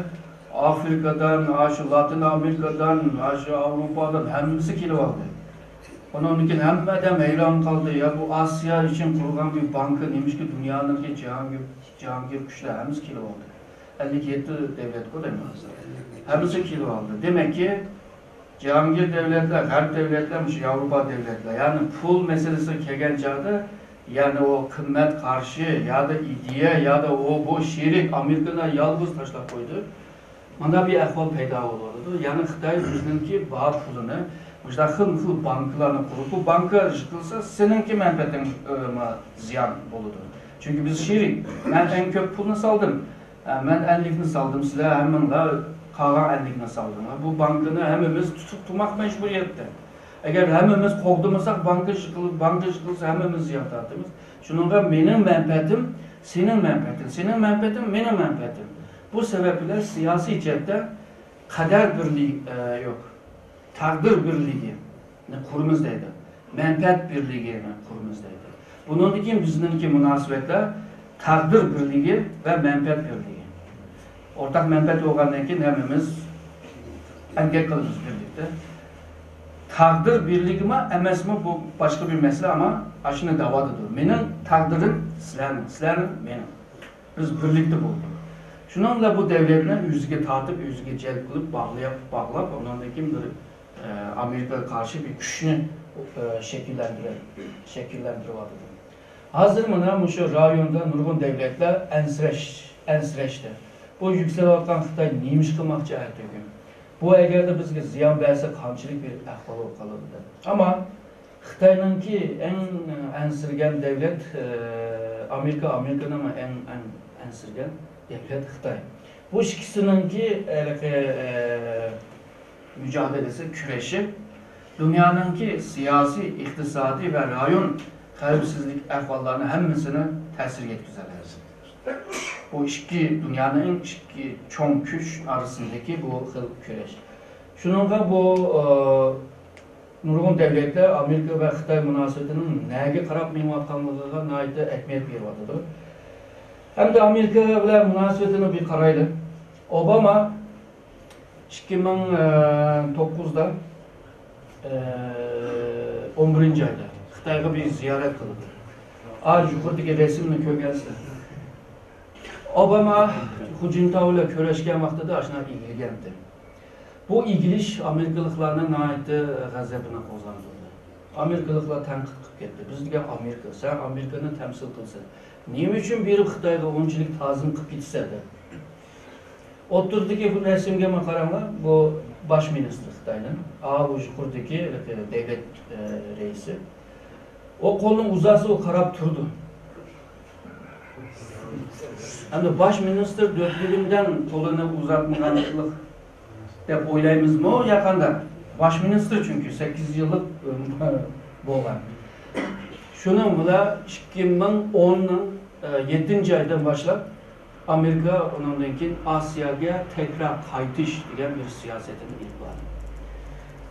ئافرىقادىن، ئاشۇ لاتىن ئامېرىكادىن، ئاشۇ ئاۋروپادىن ھەممىسى كېلىۋالدى. ئۇنىڭدىن كېيىن ھەممە ئادەم ھەيران قالدى، يا بۇ ئاسىيا ئۈچۈن قۇرۇلغان بىر بانكا نېمىشقا دۇنيانىڭكى جاھانگىر، جاھانگىر كۈچلەر ھەممىسى كېلىۋالدى. ئەللىك يەتتە دۆلەتقۇ دەيمەن ھازىر. ھەممىسى كېلىۋالدى. دېمەككى، جاھانگىر دەۋلەتلەر، غەرب دەۋلەتلەر، مۇشۇ ياۋروپا دەۋلەتلەر، يەنى پۇل مەسىلىسىگە كەلگەن چاغدا، يەنى ئۇ قىممەت قارىشى، يادا ئىدىيە، يادا ئۇ بۇ شېرىك ئامېرىكىنى يالغۇز تاشلاپ قويدى. مانا بىر ئەھۋال پەيدا بولۇۋاتىدۇ. يەنى خىتاي ئۆزىنىڭكى بار پۇلىنى مۇشۇنداق خىلمۇ خىل بانكىلارنى قۇرۇپ، بۇ بانكا يىقىلسا، سېنىڭكى مەنپەئەتىڭ، ئە، ما، زىيان بولىدۇ. چۈنكى بىز شېرىك. مەن ئەڭ كۆپ پۇلنى سالدىم. ئە، مەن ئەللىكنى سالدىم، سىلەر ھەممىڭلار قالغان ئەللىكنى سالدىڭلار. بۇ بانكىنى ھەممىمىز تۇتۇپ تۇرماق مەجبۇرىيەتتە. ئەگەر ھەممىمىز قوغدىمىساق، بانكا يىقىلىپ، بانكا يىقىلسا، ھەممىمىز زىيان تارتىمىز. شۇنىڭغا مېنىڭ مەنپەئەتىم، سېنىڭ مەنپەئەتىڭ، سېنىڭ مەنپەئەتىڭ، مېنىڭ مەنپەئەتىم. بۇ سەۋەب بىلەن سىياسىي جەھەتتە قەدەر بىرلىكى، ئە، يوق. تەقدىر بىرلىكىنى قۇرىمىز دەيدۇ. مەنپەئەت بىرلىكىنى قۇرىمىز دەيدۇ. بۇنىڭدىن كېيىن بىزنىڭكى مۇناسىۋەتلەر تەقدىر بىرلىكى ۋە مەنپەئەت بىرلىكى. ئورتاق مەنپەئەت بولغاندىن كېيىن ھەممىمىز ھەرىكەت قىلىمىز بىرلىكتە. تەقدىر بىرلىكىمۇ ئەمەسمۇ، بۇ باشقا بىر مەسىلە، ئەمما ئاشۇنى دەۋاتىدۇ. مېنىڭ تەقدىرىم سىلەرنىڭ، سىلەرنىڭ مېنىڭ. بىز بىرلىكتە بولدۇق. شۇنىڭ بىلەن بۇ دەۋلەتنى ئۆزىگە تارتىپ، ئۆزىگە جەلپ قىلىپ، باغلاپ، باغلاپ، ئۇنىڭدىن كېيىن بىر، ئە، ئامېرىكىغا قارشى بىر كۈچنى، ئە، شەكىللەندۈرە-، شەكىللەندۈرۈۋاتىدۇ. ھازىر مانا مۇشۇ رايوندا نۇرغۇن دەۋلەتلەر ئەنسىرەش، ئەنسىرەشتە. بۇ يۈكسىلىۋاتقان خىتاي نېمە ئىش قىلماقچى ئەتىگۈن؟ بۇ ئەگەردە بىزگە زىيان بەرسە قانچىلىك بىر ئەھۋال بولۇپ قالىدۇ دەپ. ئەمما خىتاينىڭكى ئەڭ ئەنسىرىگەن دەۋلەت، ئە، ئامېرىكا، ئامېرىكىنىڭ ئەڭ، ئەڭ ئەنسىرىگەن دەۋلەت خىتاي. بۇ ئىككىسىنىڭكى ھېلىقى، ئە، مۇجادىلىسى، كۈرىشى دۇنيانىڭكى سىياسىي، ئىقتىسادىي ۋە رايون خەۋپسىزلىك ئەھۋاللارنى ھەممىسىنى تەسىر يەتكۈزەلەيدۇ. بۇ ئىككى دۇنيانىڭ ئىككى چوڭ كۈچ ئارىسىندىكى بۇ خىل كۈرەش. شۇنىڭغا بۇ، ئە، نۇرغۇن دەۋلەتلەر ئامېرىكا ۋە خىتاي مۇناسىۋىتىنىڭ نەگە قاراپ مېڭىۋاتقانلىقىغا ناھايىتى ئەھمىيەت بېرىۋاتىدۇ. ئەمدى ئامېرىكا بىلەن مۇناسىۋىتىنى بىر قارايلى. ئوباما ئىككى مىڭ توققۇزدا، ئون بىرىنچى ئايدا خىتايغا بىر زىيارەت قىلدى. ئا، يۇقىرىدىكى رەسىمنى كۆرگەنسىلەر. ئوباما خۇ جىنتاۋ بىلەن كۆرۈشكەن ۋاقتىدا ئاشۇنداق ئېگىلگەنتى. بۇ ئېگىلىش ئامېرىكىلىقلارنى ناھايىتى غەزەپىنى قوزغاندۇردى. ئامېرىكىلىقلار تەنقىد قىلىپ كەتتى. بىز دېگەن ئامېرىكا، سەن ئامېرىكىنى تەمسىل قىلىسەن. نېمە ئۈچۈن بېرىپ خىتايغا ئۇنچىلىك تازىم قىلىپ كېتىسەن دەپ. ئوتتۇرىدىكى بۇ رەسىمگە قاراڭلار، بۇ باش مىنىستىر خىتاينىڭ. ئا، بۇ يۇقىرىدىكى دۆلەت، ئە، رەئىسى. ئۇ قولىنى ئۇزاتسا، ئۇ قاراپ تۇرىدۇ. ئەمدى باش مىنىستىر دۆت بىلىمدىن قولىنى ئۇزاتمىغانلىق دەپ ئويلايمىزمۇ يا قانداق؟ باش مىنىستىر چۈنكى سەككىز يىللىق ئۆمرى بولغان. شۇنىڭ بىلەن ئىككى مىڭ ئوننىڭ، ئە، يەتتىنچى ئايدىن باشلاپ ئامېرىكا ئۇنىڭدىن كېيىن ئاسىياگە تەكرار قايتىش دېگەن بىر سىياسىتىنى ئېلىپ باردى.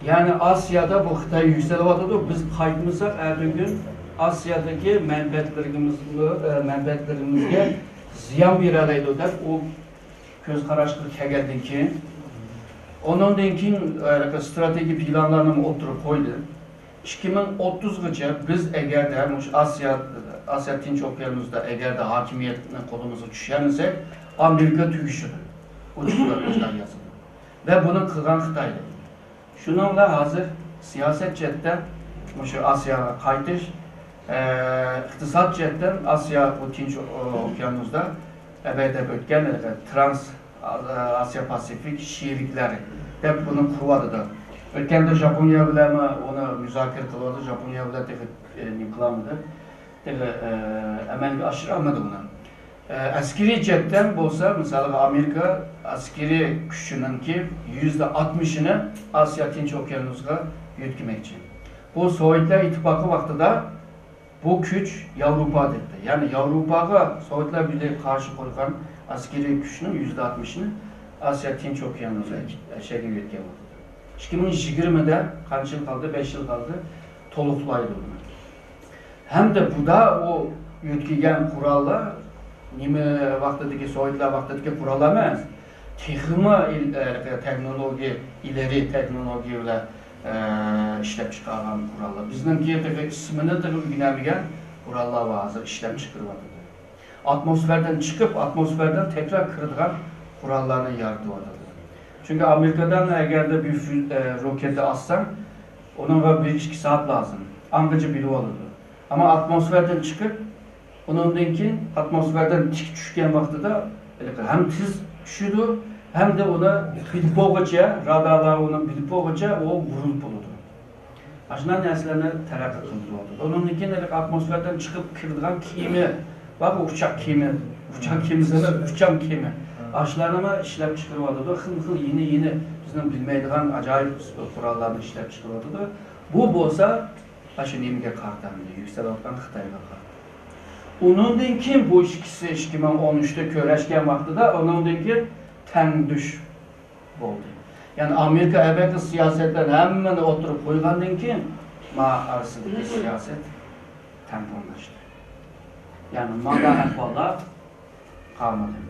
يەنى ئاسىيادا بۇ خىتاي يۈكسىلىۋاتىدۇ، بىز قايتمىساق، ئەتىگۈن ئاسىيادىكى مەنپەئەتلىرىمىزگە، مەنپەئەتلىرىمىزگە زىيان بېرەلەيدۇ دەپ، ئۇ كۆز قاراشقا كەلگەندىن كېيىن، ئۇنىڭدىن كېيىن، ئە، ستراتېگىيە پىلانلارنى ئوتتۇرىغا قويدى. ئىككى مىڭ ئوتتۇزغىچە بىز ئەگەردە مۇشۇ ئاسىيا، ئاسىيا تىنچ ئوكيانۇسىدا ئەگەردە ھاكىمىيەتنى قولىمىزغا چۈشۈرمىسەك، ئامېرىكا تۈگىشىدۇ. ئوچۇق سۆزلەپ يازىدۇ. ۋە بۇنى قىلغان خىتايدۇر. شۇنىڭ بىلەن ھازىر سىياسەت جەھەتتە مۇشۇ ئاسىياغا قايتىش، ئە، ئىقتىساد جەھەتتىن ئاسىيا بۇ تىنچ ئوكيانۇسدا ئەبەدەپ ئۆتكەن ترانس ئاسىيا پاسىفىك شېرىكلىرى دەپ بۇنى قۇرۇۋاتىدۇ. ئۆتكەندە ژاپونىيە بىلەنمۇ ئۇنى مۇزاكىرە قىلىۋاتىدۇ. ژاپونىيە بىلەن تېخى، ئە، نېمە قىلالمىدى. تېخى، ئە، ئەمەلگە ئاشۇرالمىدى ئۇنى. ئە، ئەسكىرىي جەھەتتىن بولسا، مىسالغا، ئامېرىكا ئەسكىرىي كۈچىنىڭكى يۈزدە ئاتمىشىنى ئاسىيا تىنچ ئوكيانۇسىغا يۆتكىمەكچى. بۇ سوۋېتلار ئىتتىپاقى ۋاقتىدا بۇ كۈچ ياۋروپا دەيتتى. يەنى ياۋروپاغا سوۋېتلار بىرلىكى قارشى قويغان ئەسكىرىي كۈچنىڭ يۈزدە ئاتمىشىنى ئاسىيا تىنچ ئوكيانۇسى ئەشەگە يۆتكەپ ئىككى مىڭ يىگىرمىدە قانچە يىل قالدى؟ بەش يىل قالدى. تولۇقلايدۇ بۇنى. ھەمدە بۇدا ئۇ يۆتكىگەن قوراللار نېمە ۋاقتىدىكى، سوۋېتلار ۋاقتىدىكى قورال ئەمەس. تېخىمۇ ئىل-، ئە، تېخنولوگىيە، ئىلەرى تېخنولوگىيە بىلەن، ئە، ئىشلەپ چىقارغان قوراللار. بىزنىڭكى تېخى ئىسمىنى تېخى ئۆگىنەلمىگەن قوراللار بار ھازىر ئىشلەپ چىقىرىۋاتىدۇ. ئاتموسفېردىن چىقىپ، ئاتموسفېردىن تەكرار كىرىدىغان قوراللارنى يارىتىۋاتىدۇ. چۈنكى ئامېرىكىدان ئەگەردە بىر فۈ-، ئە، روكېتا ئاتساڭ، ئۇنىڭغا بىر ئىككى سائەت لازىم. ئاڭغىچە بىلىۋالىدۇ. ئەمما ئاتموسفېردىن چىقىپ، ئۇنىڭدىن كېيىن ئاتموسفېردىن تىك چۈشكەن ۋاقتىدا ھېلىقى ھەم تېز چۈشىدۇ، ھەمدە ئۇنى بىلىپ بولغۇچە، رادارلار ئۇنى بىلىپ بولغۇچە ئۇ ۋۇرۇلۇپ بولىدۇ. ئاشۇنداق نەرسىلەرنى تەرەققىي قىلدۇرۇۋاتىدۇ. ئۇنىڭدىن كېيىن ھېلىقى ئاتموسفېردىن چىقىپ كىرىدىغان كېمە بار، ئۇچاق كېمە، ئۇچاق كېمىسى ئەمەس، ئۇچام كېمە. ئاشۇلارنىمۇ ئىشلەپ چىقىرىۋاتىدۇ. خىل خىل يېڭى يېڭى بىزنىڭ بىلمەيدىغان ئاجايىپ قوراللارنى ئىشلەپ چىقىرىۋاتىدۇ. بۇ بولسا ئاشۇ نېمىگە قارىتا، يۈكسىلىۋاتقان خىتايغا قارىتا. ئۇنىڭدىن كېيىن بۇ ئىككىسى ئىككى مىڭ ئون ئۈچتە كۆرۈشكەن ۋاقتىدا، ئۇنىڭدىن كېيىن تەڭدۈش بولدى. يەنى ئامېرىكا ئەبەدىي سىياسەتلەرنى ھەممىنى ئوتتۇرىغا قويغاندىن كېيىن، ما ئارىسىدىكى سىياسەت تەڭپۇڭلاشتى. يەنى مانا ئەھۋاللار قالمىدى.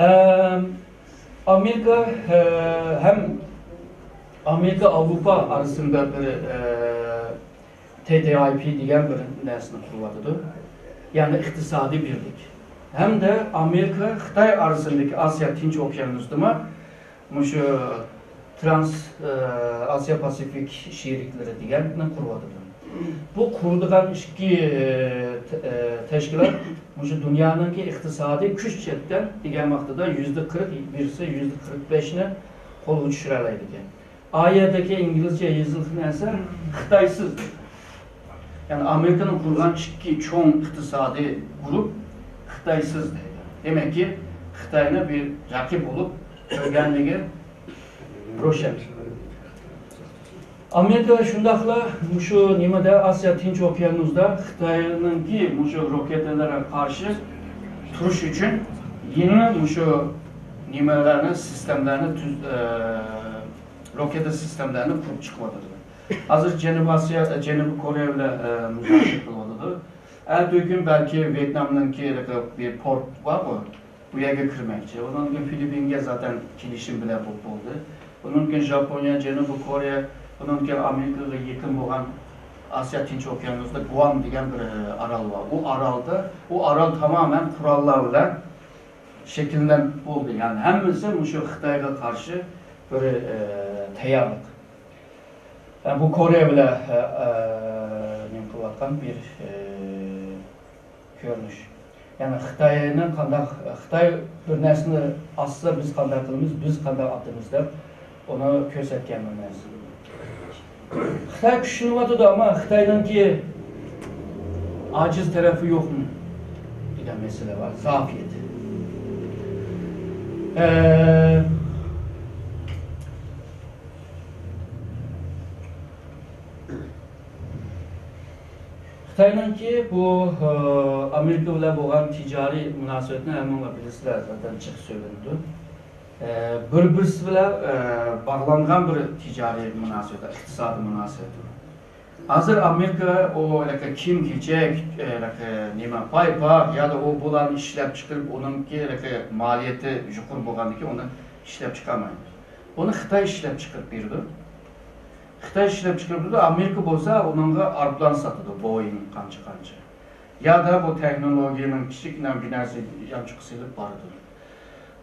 ئەم، ئامېرىكا، ئە، ھەم ئامېرىكا ئاۋروپا ئارىسىدا بىر، ئە، تى تى ئاي پى دېگەن بىر نەرسىنى قۇرۇۋاتىدۇ. يەنى ئىقتىسادىي بىرلىك. ھەمدە ئامېرىكا خىتاي ئارىسىدىكى ئاسىيا تىنچ ئوكيانۇستىمۇ مۇشۇ ترانس، ئە، ئاسىيا پاسىفىك شېرىكلىرى دېگەننى قۇرۇۋاتىدۇ. بۇ قۇرىدىغان ئىككى، ئە، ت-، ئە، تەشكىلات مۇشۇ دۇنيانىڭكى ئىقتىسادىي كۈچ جەھەتتىن دېگەن ۋاقتىدا يۈزدە قىرىق، بىرسى يۈزدە قىرىق بەشنى قولغا چۈشۈرەلەيدىكەن. ئا يەردىكى ئىنگلىزچە يېزىلغان نەرسە خىتايسىز. يەنى ئامېرىكىنىڭ قۇرغان ئىككى چوڭ ئىقتىسادىي گۇرۇپ خىتايسىز دەيدۇ. دېمەككى، خىتاينى بىر رەقىب بولۇپ كۆرگەنلىكى روشەن. ئامېرىكا شۇنداقلا مۇشۇ نېمىدە، ئاسىيا تىنچ ئوكيانۇسدا خىتاينىڭكى مۇشۇ روكېتىلىرىغا قارشى تۇرۇش ئۈچۈن يېڭى مۇشۇ نېمىلەرنى، سىستېمىلەرنى تۈز-، ئە، روكېتا سىستېمىلەرنى قۇرۇپ چىقىۋاتىدۇ. ھازىر جەنۇبىي ئاسىيا، جەنۇبىي كورېيە بىلەن، ئە، مۇزاكىرە قىلىۋاتىدۇ. ئەتىگۈن بەلكى ۋيېتنامنىڭكى بىر پورت بارغۇ، بۇ يەرگە كىرمەكچى. ئۇنىڭدىن كېيىن فىلىپپىنگە زاتەن كېلىشىم بىلەن بولۇپ بولدى. ئۇنىڭدىن كېيىن ژاپونىيە، جەنۇبىي كورېيە، ئۇنىڭدىن كېيىن ئامېرىكىغا يېقىن بولغان ئاسىيا تىنچ ئوكيانۇسىدا گۇئام دېگەن بىر، ئە، ئارال بار. ئۇ ئارالدا، ئۇ ئارال تامامەن قوراللار بىلەن شەكىللىنىپ بولدى. يەنى ھەممىسى مۇشۇ خىتايغا قارشى بىر، ئە، تەييارلىق. ھە، بۇ كورېيە بىلەن، ھە، ئە، نېمە قىلىۋاتقان بىر، ئە، كۆرۈنۈش. يەنى خىتاينى قانداق، خىتاي بىر نەرسىنى ئاتسا بىز قانداق قىلىمىز، بىز قانداق ئاتىمىز دەپ ئۇنى كۆرسەتكەن بىر نەرسە. خىتاي كۈچىنىۋاتىدۇ، ئەمما خىتاينىڭكى ئاجىز تەرىپى يوقمۇ دېگەن مەسىلە بار، زائىپىيىتى. ئە، خىتاينىڭكى بۇ، ئە، ئامېرىكا بىلەن بولغان تىجارىي مۇناسىۋەتنى ھەممىڭلار بىلىسىلەر، زاتەن جىق سۆزلىنىدۇ. ئە، بىر-بىرسى بىلەن، ئە، باغلانغان بىر تىجارىي مۇناسىۋەت، ئىقتىسادىي مۇناسىۋەت. ھازىر ئامېرىكا ئۇ ھېلىقى كىيىم-كېچەك، ئە، ھېلىقى نېمە، پايپاق يا دا ئۇ بۇلارنى ئىشلەپ چىقىرىپ، ئۇنىڭكى ھېلىقى مالىيىتى يۇقىرى بولغاندىكىن ئۇنى ئىشلەپ چىقارمايدۇ. ئۇنى خىتاي ئىشلەپ چىقىرىپ بېرىدۇ. خىتاي ئىشلەپ چىقىرىپ بېرىدۇ، ئامېرىكا بولسا ئۇنىڭغا ئايروپىلان ساتىدۇ، بويىڭ قانچە-قانچە. يا دا بۇ تېخنولوگىيەنىڭ كىچىككىنە بىر نەرسە يانچۇقى سېلىپ بارىدۇ.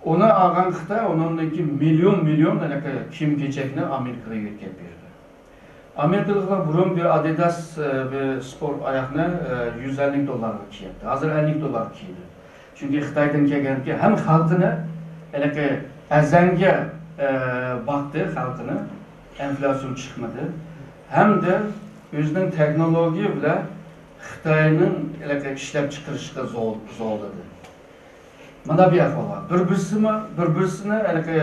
ئۇنى ئالغان خىتاي ئۇنىڭدىن كېيىن مىليون-مىليون ھېلىقى كىيىم-كېچەكنى ئامېرىكىغا يۆتكەپ بېرىدۇ. ئامېرىكىلىقلار بۇرۇن بىر ئادىداس، ئە، بىر سپورت ئاياغنى، ئە، يۈز ئەللىك دوللارغا كىيەتتى. ھازىر ئەللىك دوللارغا كىيىدۇ. چۈنكى خىتايدىن كەلگەنكى ھەم خەلقىنى ھېلىقى ئەزەڭگە، ئە، باقتى خەلقىنى، ئىنفلياتسىيە چىقمىدى. ھەمدە ئۆزىنىڭ تېخنولوگىيە بىلەن خىتاينىڭ ھېلىقى ئىشلەپ چىقىرىشىغا زور-، زورلىدى. مانا بۇ ئەھۋال بار. بىر-بىرسىمۇ، بىر-بىرسىنى ھېلىقى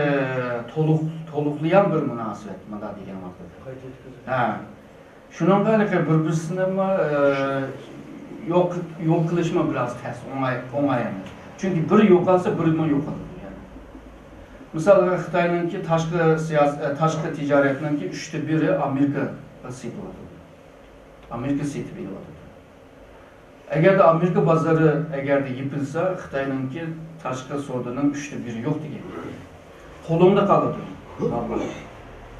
تولۇق، تولۇقلىيان بىر مۇناسىۋەت، مانا دېگەن ۋاقىتتا. ھە. شۇنىڭغا ھېلىقى بىر-بىرسىنىمۇ، ئە، يوق، يوق قىلىشمۇ بىراز تەس، ئوڭاي، ئوڭاي ئەمەس. چۈنكى بىرى يوقالسا، بىرىمۇ يوقالىدۇ يەنە. مىسالغا، خىتاينىڭكى تاشقى سىياس-، ئە، تاشقى تىجارەتنىڭكى ئۈچتە بىرى ئامېرىكا سېتىۋاتىدۇ. ئامېرىكا سېتىپ ئېلىۋاتىدۇ. ئەگەردە ئامېرىكا بازىرى ئەگەردە يېپىلسا، خىتاينىڭكى تاشقى سودىنىڭ ئۈچتە بىرى يوق دېگەن گەپ. قولۇڭدا قالىدۇ.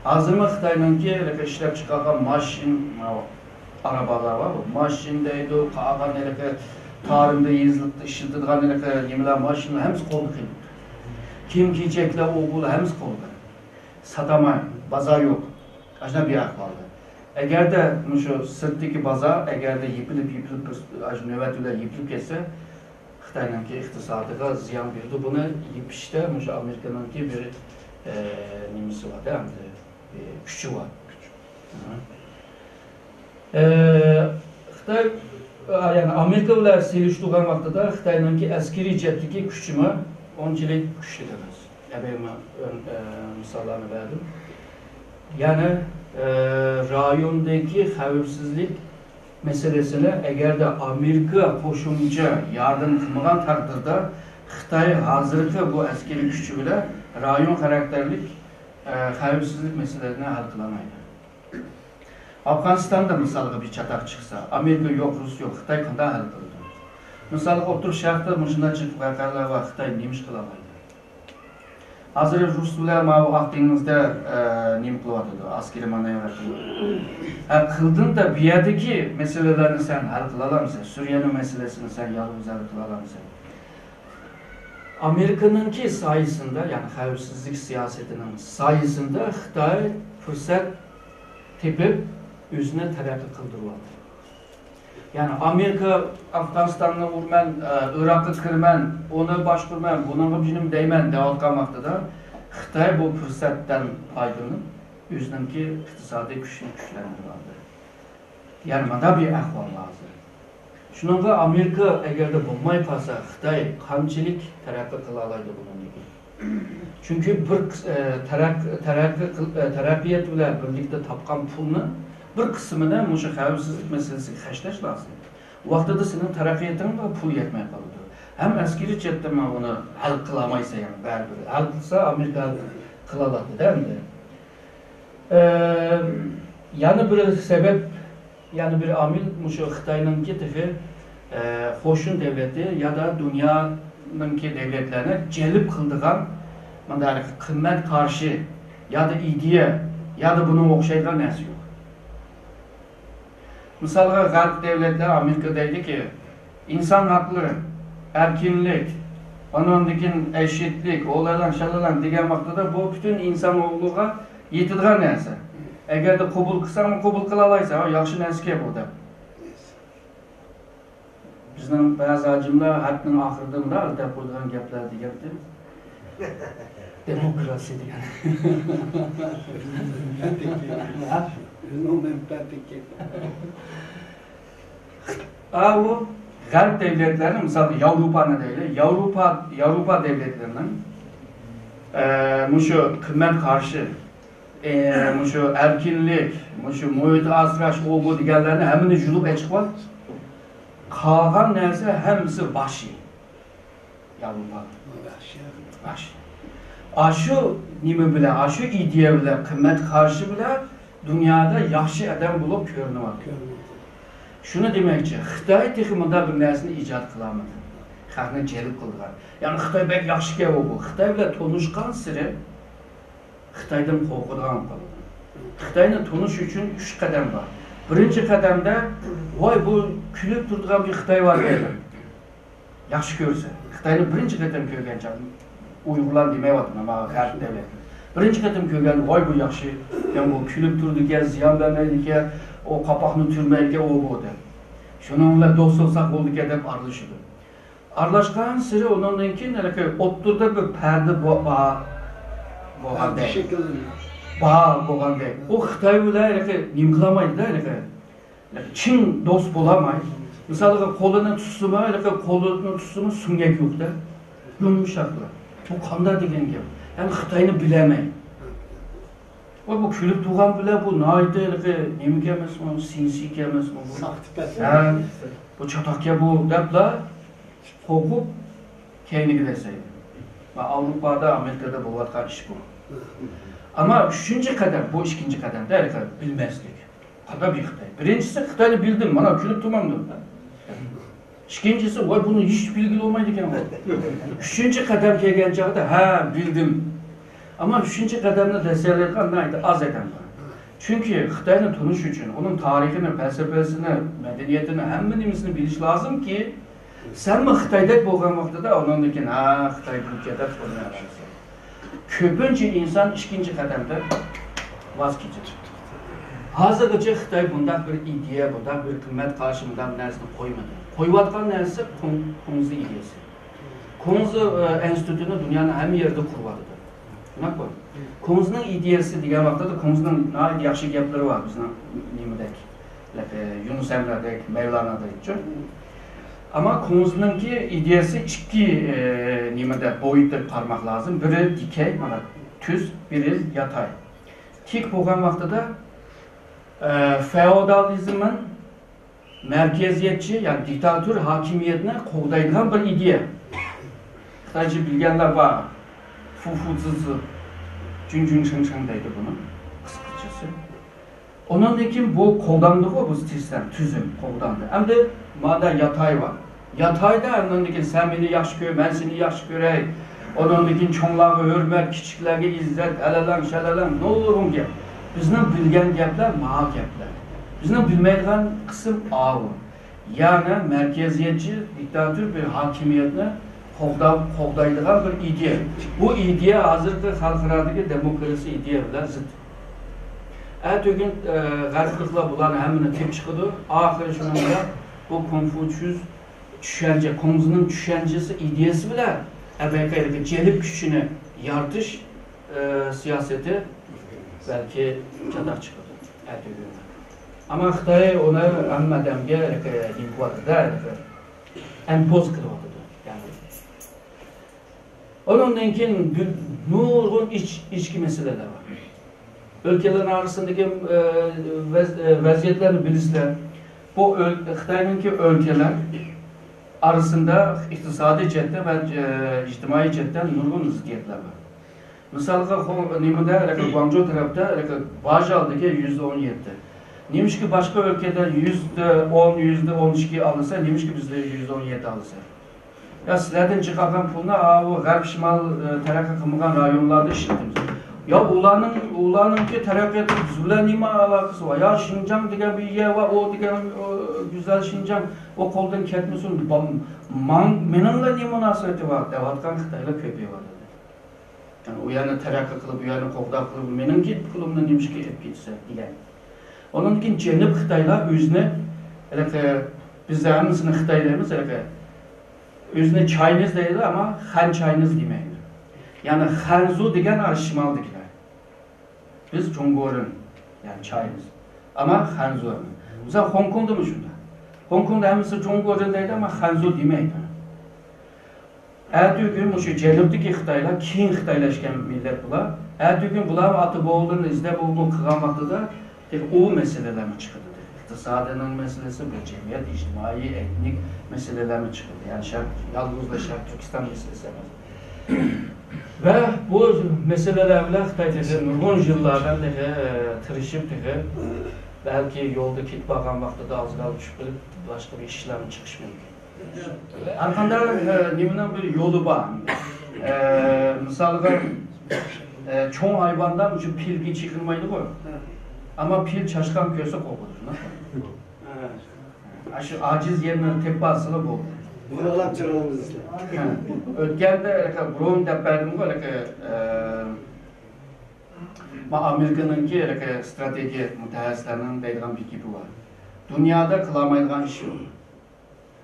ھازىرمۇ خىتاينىڭكى ھېلىقى ئىشلەپ چىقارغان ماشىنا، ماۋۇ ئارابالار بار، ماشىنا دەيدۇ، قالغان ھېلىقى تارىمدا يېزىلىقتا ئىشلىتىدىغان ھېلىقى نېمىلەر، ماشىنىلار ھەممىسى قولدا قېلىپتۇ. كىيىم-كېچەكلەر، ئۇ بۇ ھەممىسى قولدا. ساتاماي، بازار يوق. ئاشۇنداق بىر ئەھۋالدا. ئەگەردە مۇشۇ سىرتتىكى بازار ئەگەردە يېپىلىپ، يېپىلىپ، بىر، ئاشۇ نۆۋەت بىلەن يېپىلىپ كەتسە، خىتاينىڭكى ئىقتىسادىغا زىيان بېرىدۇ. بۇنى يېپىشتا مۇشۇ ئامېرىكىنىڭكى بىر، ئە، نېمىسى بار-دە، ئەمدى، ئە، كۈچى بار. ھە. ئە، خىتاي، ئە، يەنى ئامېرىكا بىلەن سېلىشتۇرغان ۋاقتىدا خىتاينىڭكى ئەسكىرىي جەھەتتىكى كۈچىمۇ ئۇنچىلىك كۈچلۈك ئەمەس. ئەبەيمۇ، ئە، مىساللارنى بەردىم. يەنى، ئە، رايوندىكى خەۋپسىزلىك مەسىلىسىنى ئەگەردە ئامېرىكا قوشۇمچە ياردەم قىلمىغان تەقدىردە، خىتاي ھازىرقى بۇ ئەسكىرىي كۈچى بىلەن رايون خاراكتېرلىك، ئە، خەۋپسىزلىك مەسىلىلىرىنى ھەل قىلالمايدۇ. ئافغانىستاندا مىسالغا بىر چاتاق چىقسا، ئامېرىكا يوق، رۇس يوق، خىتاي قانداق ھەل قىلىدۇ؟ مىسالغا ئوتتۇرا شەرقتە مۇشۇنداق جىق ۋەقەلەر بار، خىتاي نېمە ئىش قىلالايدۇ؟ ھازىر رۇس بىلەن ماۋۇ ئاق دېڭىزدا، ئە، نېمە قىلىۋاتىدۇ؟ ئەسكىرىي مانېۋىر قىلىۋاتىدۇ. ھە، قىلدىڭدا بۇ يەردىكى مەسىلىلەرنى سەن ھەل قىلالامسەن؟ سۈرىيەنىڭ مەسىلىسىنى سەن يالغۇز ھەل قىلالامسەن؟ ئامېرىكىنىڭكى سايىسىندا، يەنى خەۋپسىزلىك سىياسىتىنىڭ سايىسىندا خىتاي پۇرسەت تېپىپ، ئۆزىنى تەرەققىي قىلدۇرۇۋالدى. يەنى ئامېرىكا ئافغانىستاننى ئۇرىمەن، ئە، ئىراققا كىرىمەن، ئۇنى باشقۇرىمەن، بۇنىڭغا بىر نېمە دەيمەن دەۋاتقان ۋاقتىدا، خىتاي بۇ پۇرسەتتىن پايدىلىنىپ، ئۆزىنىڭكى ئىقتىسادىي كۈچىنى كۈچلەندۈرۈۋالدى. يەنى مانا بۇ ئەھۋال ھازىر. شۇنىڭغا ئامېرىكا ئەگەردە بولماي قالسا، خىتاي قانچىلىك تەرەققىي قىلالايدۇ بۇنىڭدىن كېيىن؟ چۈنكى بىر قىس-، ئە، تەرەق-، تەرەققىي قىل-، ئە، تەرەققىيات بىلەن بىرلىكتە تاپقان پۇلنى بىر قىسمىنى مۇشۇ خەۋپسىزلىك مەسىلىسىگە خەجلەش لازىم. ۋاقتىدا سېنىڭ تەرەققىياتىڭغا پۇل يەتمەي قالىدۇ. ھەم ئەسكىرىي جەھەتتىن مانا ئۇنى ھەل قىلالمايسەن، يەنى بەرىبىر. ھەل قىلسا ئامېرىكا ھەل قىلالاتتى-دە ئەمدى. ئە، يەنە بىر سەۋەب، يەنە بىر ئامىل مۇشۇ خىتاينىڭكى تېخى، ئە، قوشۇن دۆلىتى يا دا دۇنيانىڭكى دۆلەتلەرنى جەلپ قىلىدىغان مۇنداق قىممەت قارىشى يا دا ئىدىيە يا دا بۇنىڭغا ئوخشايدىغان نەرسە يوق. مىسالغا، غەرب دۆلەتلەر، ئامېرىكا دەيدىكى، ئىنسان ھەقلىرى، ئەركىنلىك، ئانىڭدىن كېيىن ئەشىتلىك، ئولالاڭ، شالالاڭ دېگەن ۋاقتىدا بۇ پۈتۈن ئىنسان ئوغلىغا يېتىدىغان نەرسە. ئەگەردە قوبۇل قىلساڭمۇ قوبۇل قىلالايسەن، ھە، ياخشى نەرسىكەن بۇ دەپ. بىزنىڭ بەزى ھاجىملار ھەپتىنىڭ ئاخىرىدا مۇنداق دەپ قويىدىغان گەپلەر دېگەنتى. دېموكراتىيە دېگەن. ئۆزىنىڭ مەنپەئەتىگە. ئاۋۇ غەرب دۆلەتلەرنى، مىسالغا، ياۋروپانى دەيلى. ياۋروپا، ياۋروپا دۆلەتلىرىنىڭ، ئە، مۇشۇ قىممەت قارىشى، ئە، مۇشۇ ئەركىنلىك، مۇشۇ مۇھىت ئاسراش، ئۇ بۇ دېگەنلەرنى ھەممىنى يۇلۇپ ئېچىقىۋال. قالغان نەرسە ھەممىسى ۋەھشىي. ياۋروپا. ۋەھشىي. ئاشۇ نېمە بىلەن، ئاشۇ ئىدىيە بىلەن، قىممەت قارىشى بىلەن دۇنيادا ياخشى ئادەم بولۇپ كۆرۈنۈۋاتىدۇ. شۇنى دېمەكچى، خىتاي تېخى مۇنداق بىر نەرسىنى ئىجاد قىلالمىدى. خەقنى جەلپ قىلىدىغان. يەنى خىتاي بەك ياخشىكەن بۇ. خىتاي بىلەن تونۇشقانسېرى خىتايدىن قورقىدىغان بولۇپ قالىدۇ. خىتاينى تونۇش ئۈچۈن ئۈچ قەدەم بار. بىرىنچى قەدەمدە، ۋاي، بۇ كۈلۈپ تۇرىدىغان بىر خىتاي بار دەيدۇ. ياخشى كۆرسە، خىتاينى بىرىنچى قېتىم كۆرگەن چاغ، ئۇيغۇرلار دېمەيۋاتىمەن، مانا غەرب دۆلەتلىرى. بىرىنچى قېتىم كۆرگەندە، ۋاي، بۇ ياخشى، يا بۇ كۈلۈپ تۇرىدىكەن، زىيان بەرمەيدىكەن، ئۇ قاپاقنى تۈرمەيدىكەن، ئۇ بۇ دەپ. شۇنىڭ بىلەن دوست بولساق بولىدىكەن دەپ ئارىلىشىدۇ. ئارىلاشقانسېرى ئۇنىڭدىن كېيىن ھېلىقى ئوتتۇرىدا بىر پەردە بو-، بار بولغاندەك. شەكىللىنىدۇ. بار بولغاندەك. ئۇ خىتاي بىلەن ھېلىقى نېمە قىلالمايدۇ-دە، ھېلىقى چىڭ دوست بولالماي، مىسالغا قولىنى تۇتسىمۇ، ھېلىقى قولىنى تۇتسىمۇ سۆڭەك يوق-دە، يۇمشاقلا. بۇ قانداق دېگەن گەپ؟ يەنى خىتاينى بىلەلمەي. ۋاي، بۇ كۈلۈپ تۇرغان بىلەن بۇ ناھايىتى ھېلىقى نېمىكەن ئەمەسمۇ، سىنسىيكەن ئەمەسمۇ بۇ؟ ساختىپەز. ھە، بۇ چاتاقكەن بۇ دەپلا قورقۇپ كەينىگە دەسسەيدۇ. ۋە ئاۋروپادا، ئامېرىكىدا بولۇۋاتقان ئىش بۇ. ئەمما ئۈچىنچى قەدەم، بۇ ئىككىنچى قەدەمدە ھېلىقى بىلمەسلىك. قانداق بىر خىتاي؟ بىرىنچىسى، خىتاينى بىلدىم، مانا كۈلۈپ تۇرمامدۇ؟ ئىككىنچىسى، ۋاي، بۇنى ھېچ بىلگىلى بولمايدىكەن غۇ. ئۈچىنچى قەدەم كەلگەن چاغدا، ھە، بىلدىم. ئەمما ئۈچىنچى قەدەمنى دەسسەيدىغان ناھايىتى ئاز ئادەم بار. چۈنكى خىتاينى تونۇش ئۈچۈن ئۇنىڭ تارىخىنى، پەلسەپىسىنى، مەدەنىيىتىنى، ھەممە نېمىسىنى بىلىش لازىمكى، سەنمۇ خىتايدەك بولغان ۋاقتىدا ئۇنىڭدىن كېيىن، ھە، خىتاي بۇنىڭكى دەپ تونۇيالايسەن. كۆپىنچە ئىنسان ئىككىنچى قەدەمدە ۋاز كېچىدى. ھازىرغىچە خىتاي بۇنداق بىر ئىدىيە، بۇنداق بىر قىممەت قارىشى، بۇنداق بىر نەرسىنى قويمىدى. قويۇۋاتقان نەرسىسى كۇڭ-، كۇڭزى ئىدىيەسى. كۇڭزى، ئە، ئىنستىتۇتىنى دۇنيانىڭ ھەممە يېرىدە قۇرۇۋاتىدۇ. شۇنداققۇ؟ كۇڭزىنىڭ ئىدىيەسى دېگەن ۋاقتىدا كۇڭزىنىڭ ناھايىتى ياخشى گەپلىرى بار بىزنىڭ نېمىدەك، يۇنۇس ئەمرەدەك، مەۋلانادەكچۇ. ئەمما كۇڭزىنىڭكى ئىدىيەسى ئىككى، ئە، نېمىدە بويىتىپ قارىماق لازىم. بىرى دىكەي، مانا تۈز، بىرى ياتاي. تىك بولغان ۋاقتىدا، ئە، فېئودالىزمنىڭ مەركەزىيەتچى، يەنى دىكتاتور ھاكىمىيەتنى قوغدايدىغان بىر ئىدىيە. خىتايچە بىلگەنلەر بار. فۇفۇزىزى، جۈنجۈڭشېڭشېڭ دەيدۇ بۇنى قىسقىچىسى. ئۇنىڭدىن كېيىن بۇ قوغداندىغۇ، بۇ سىستېم، تۈزۈم قوغداندى. ئەمدى مادا ياتاي بار. ياتايدا ئاندىن كېيىن سەن مېنى ياخشى كۆر، مەن سېنى ياخشى كۆرەي. ئۇنىڭدىن كېيىن چوڭلارغا ھۆرمەت، كىچىكلەرگە ئىززەت، ئەلەلەڭ، شەلەلەڭ، نۇرغۇن گەپ. بىزنىڭ بىلگەن گەپلەر ماۋۇ گەپلەر. بىزنىڭ بىلمەيدىغان قىسىم ئاۋۇ. يەنى مەركەزىيەتچى دىكتاتور بىر ھاكىمىيەتنى قوغداپ، قوغدايدىغان بىر ئىدىيە. بۇ ئىدىيە ھازىرقى خەلقئارادىكى دېموكراتىيە ئىدىيە بىلەن زىت. ئەتىگۈن، ئە، غەربلىكلەر بۇلارنى ھەممىنى تېپىپ چىقىدۇ. ئاخىرى شۇنىڭ بىلەن بۇ كونفۇچيۇس چۈشەنچە، كۇڭزىنىڭ چۈشەنچىسى، ئىدىيەسى بىلەن ئەمەلىيەتتە جەلپ كۈچىنى يارىتىش، ئە، سىياسىتى بەلكى چاتاق چىقىدۇ ئەتىگۈن. ئەمما خىتاي ئۇنى ھەممە ئادەمگە نېمىقىلىۋاتىدۇ، ئىمپوز قىلىۋاتىدۇ. يەنى ئۇنىڭدىن كېيىن بىر نۇرغۇن ئىچ-، ئىچكى مەسىلىلەر بار. ئۆلكىلەرنىڭ ئارىسىدىكى، ئە، ۋەز-، ئە، ۋەزىيەتلەرنى بىلىسىلەر. بۇ ئۆل-، خىتاينىڭكى ئۆلكىلەر ئارىسىدا ئىقتىسادىي جەھەتتە ۋە، ئە، ئىجتىمائىي جەھەتتە نۇرغۇن زىددىيەتلەر بار. مىسالغا، خو-، نېمىدە، ھېلىقى گۇاڭجۇ تەرەپتە ھېلىقى باج ئالدىكى يۈزدە ئون يەتتە. نېمىشقا باشقا ئۆلكىدە يۈزدە ئون، يۈزدە ئون ئىككى ئالىسا، نېمىشقا بىزدە يۈزدە ئون يەتتە ئالىسا؟ يا سىلەردىن چىقارغان پۇلنى، ئا، ئۇ غەرب شىمال، ئە، تەرەققىي قىلمىغان رايونلاردا ئىشلىتىمىز. يا ئۇلارنىڭ، ئۇلارنىڭكى تەرەققىياتى بىز بىلەن نېمە ئالاقىسى بار؟ يا شىنجاڭ دېگەن بىر يەر بار، ئۇ دېگەن، ئۇ، گۈزەل شىنجاڭ، ئۇ قولدىن كەتمىسۇن، بام-، ماڭ-، مېنىڭ بىلەن نېمە مۇناسىۋىتى بار؟ دەۋاتقان خىتايلار كۆپىيىۋاتىدۇ. يەنى ئۇ يەرنى تەرەققىي قىلىپ، بۇ يەرنى قوغداپ قىلىپ، مېنىڭكى پۇلۇمنى نېمىشقا ئېلىپ كېتىسەن دېگەن. ئۇنىڭدىن كېيىن جەنۇب خىتايلار ئۆزىنى، ھېلىقى، بىز ھەممىسىنى خىتاي دەيمىز، ھېلىقى، ئۆزىنى چاينىز دەيدۇ، ئەمما خەن چاينىز دېمەيدۇ. يەنى خەنزۇ دېگەن ئاشۇ شىمالدىكىلەر. بىز جۇڭگورېن، يەنى چاينىز. ئەمما خەنزۇ ئەمەس. مىسال، خوڭكوڭدىمۇ شۇنداق. خوڭكوڭدا ھەممىسى جۇڭگورېن دەيدۇ، ئەمما خەنزۇ دېمەيدۇ. ئەتىگۈن مۇشۇ جەنۇبتىكى خىتايلار كېيىن خىتايلاشقان مىللەت بۇلار. ئەتىگۈن بۇلارمۇ ئاتا بوۋىلىرىنى ئىزدەپ ئۇ بۇ قىلغان ۋاقتىدا تېخى ئۇ مەسىلىلەرمۇ چىقىدۇ. ئىقتىسادىنىڭ مەسىلىسى، بۇ جەمئىيەت، ئىجتىمائىي، ئېتنىك مەسىلىلەرمۇ چىقىدۇ. يەنى شەرق، يالغۇزلا شەرق تۈركىستان مەسىلىسى ئەمەس. ۋە بۇ مەسىلىلەر بىلەن خىتاي تېخى نۇرغۇن يىللاردىن تېخى، ئە، تىرىشىپ تېخى، بەلكى يولدا كېتىپ بارغان ۋاقتىدا ئازراق چۈشۈپ قېلىپ، باشقا بىر ئىشلارمۇ چىقىشى مۇمكىن. ھەر قانداق، ئە، نېمىنىڭ بىر يولى بار. ئە، مىسالغا، ئە، چوڭ ھايۋاندا مۇشۇ پىلگە چېقىلمايدىغۇ. ئەمما پىل چاشقان كۆرسە قورقىدۇ، شۇنداقمۇ؟ ئاشۇ ئاجىز يەرنى تېپىۋالسىلا بولدى. بۇنى ئالاپ چىقىڭىز. ھە. ئۆتكەندە ھېلىقى بۇرۇن دەپ بەردىمغۇ، ھېلىقى، ئە، ما ئامېرىكىنىڭكى ھېلىقى ستراتېگىيە مۇتەخەسسىسلەرنىڭ دەيدىغان بىر گېپى بار. دۇنيادا قىلالمايدىغان ئىش يوق.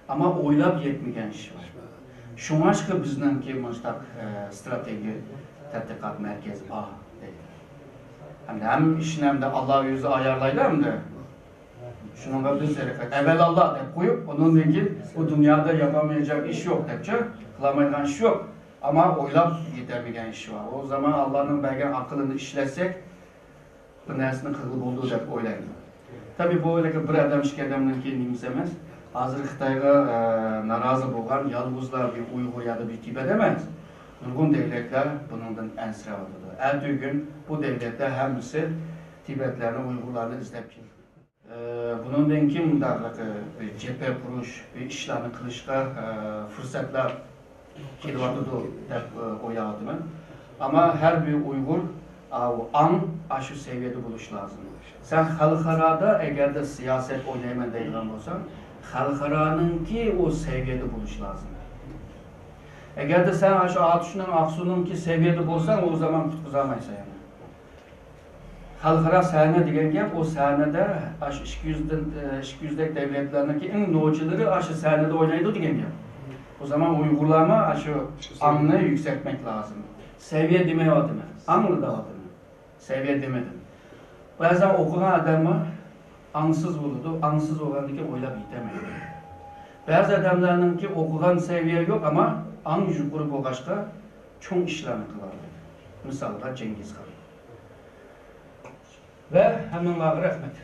ئەمما ئويلاپ يەتمىگەن ئىش بار. شۇڭلاشقا بىزنىڭكى مۇشۇنداق، ئە، ستراتېگىيە تەتقىقات مەركىزى بار دەيدۇ. ھەمدە ھەممە ئىشنى ئەمدى ئاللا ئۆزى ئايارلايدۇ ئەمدى. شۇنىڭغا بىز ھەرىكەت، ئەۋەل ئاللا دەپ قويۇپ، ئۇنىڭدىن كېيىن بۇ دۇنيادا ياپالمايدىغان ئىش يوق دەپچە، قىلالمايدىغان ئىش يوق. ئەمما ئويلاپ يېتەلمىگەن ئىش بار. ئۇ زامان ئاللانىڭ بەرگەن ئەقلىنى ئىشلەتسەك، بۇ نەرسىنى قىلغىلى بولىدۇ دەپ ئويلايمەن. تەبىئىي، بۇ ھېلىقى بىر ئادەم، ئىككى ئادەمنىڭكى نېمىسى ئەمەس. ھازىر خىتايغا، ئە، نارازى بولغان يالغۇزلا بىر ئۇيغۇر يادا بىر تىبەت ئەمەس. نۇرغۇن دۆلەتلەر بۇنىڭدىن ئەنسىرەۋاتىدۇ. ئەتىگۈن بۇ دۆلەتلەر ھەممىسى تىبەتلەرنى، ئۇيغۇرلارنى ئىزدەپ كېلىدۇ. ئە، بۇنىڭدىن كېيىن مۇنداق بىر جەبھە قۇرۇش، بىر ئىشلارنى قىلىشقا، ئە، پۇرسەتلەر كېلىۋاتىدۇ دەپ، ئە، ئويلاۋاتىمەن. ئەمما ھەر بىر ئۇيغۇر، ئاۋۇ ئاڭ ئاشۇ سەۋىيەدە بولۇشى لازىم. سەن خەلقئارادا ئەگەردە سىياسەت ئوينايمەن دەيدىغان بولساڭ، خەلقئارانىڭكى ئۇ سەۋىيەدە بولۇشى لازىم. ئەگەردە سەن ئاشۇ ئاتۇشنىڭ، ئاقسۇنىڭكى سەۋىيەدە بولساڭ، ئۇ زامان قۇتقۇزالمايسەن يەنە. خەلقئارا سەھنە دېگەن گەپ، ئۇ سەھنىدە ئاشۇ ئىككى يۈزدىن، ئىككى يۈزدەك دۆلەتلەرنىڭكى ئەڭ نوچىلىرى ئاشۇ سەھنىدە ئوينايدۇ دېگەن گەپ. ئۇ زامان ئۇيغۇرلارمۇ ئاشۇ ئاڭنى يۈكسەلتمەك لازىم. سەۋىيە دېمەيۋاتىمەن، ئاڭلا دەۋاتىمەن. سەۋىيە دېمىدىم. بەزەن ئوقۇغان ئادەممۇ ئاڭسىز بولىدۇ، ئاڭسىز بولغاندىن كېيىن ئويلاپ يېتەلمەيدۇ. بەزى ئادەملەرنىڭكى ئوقۇغان سەۋىيە يوق، ئەمما ئاڭ يۇقىرى بولغاچقا چوڭ ئىشلارنى قىلالايدۇ. مىسالغا جەڭگىز خان. ۋە ھەممىڭلارغا رەھمەت.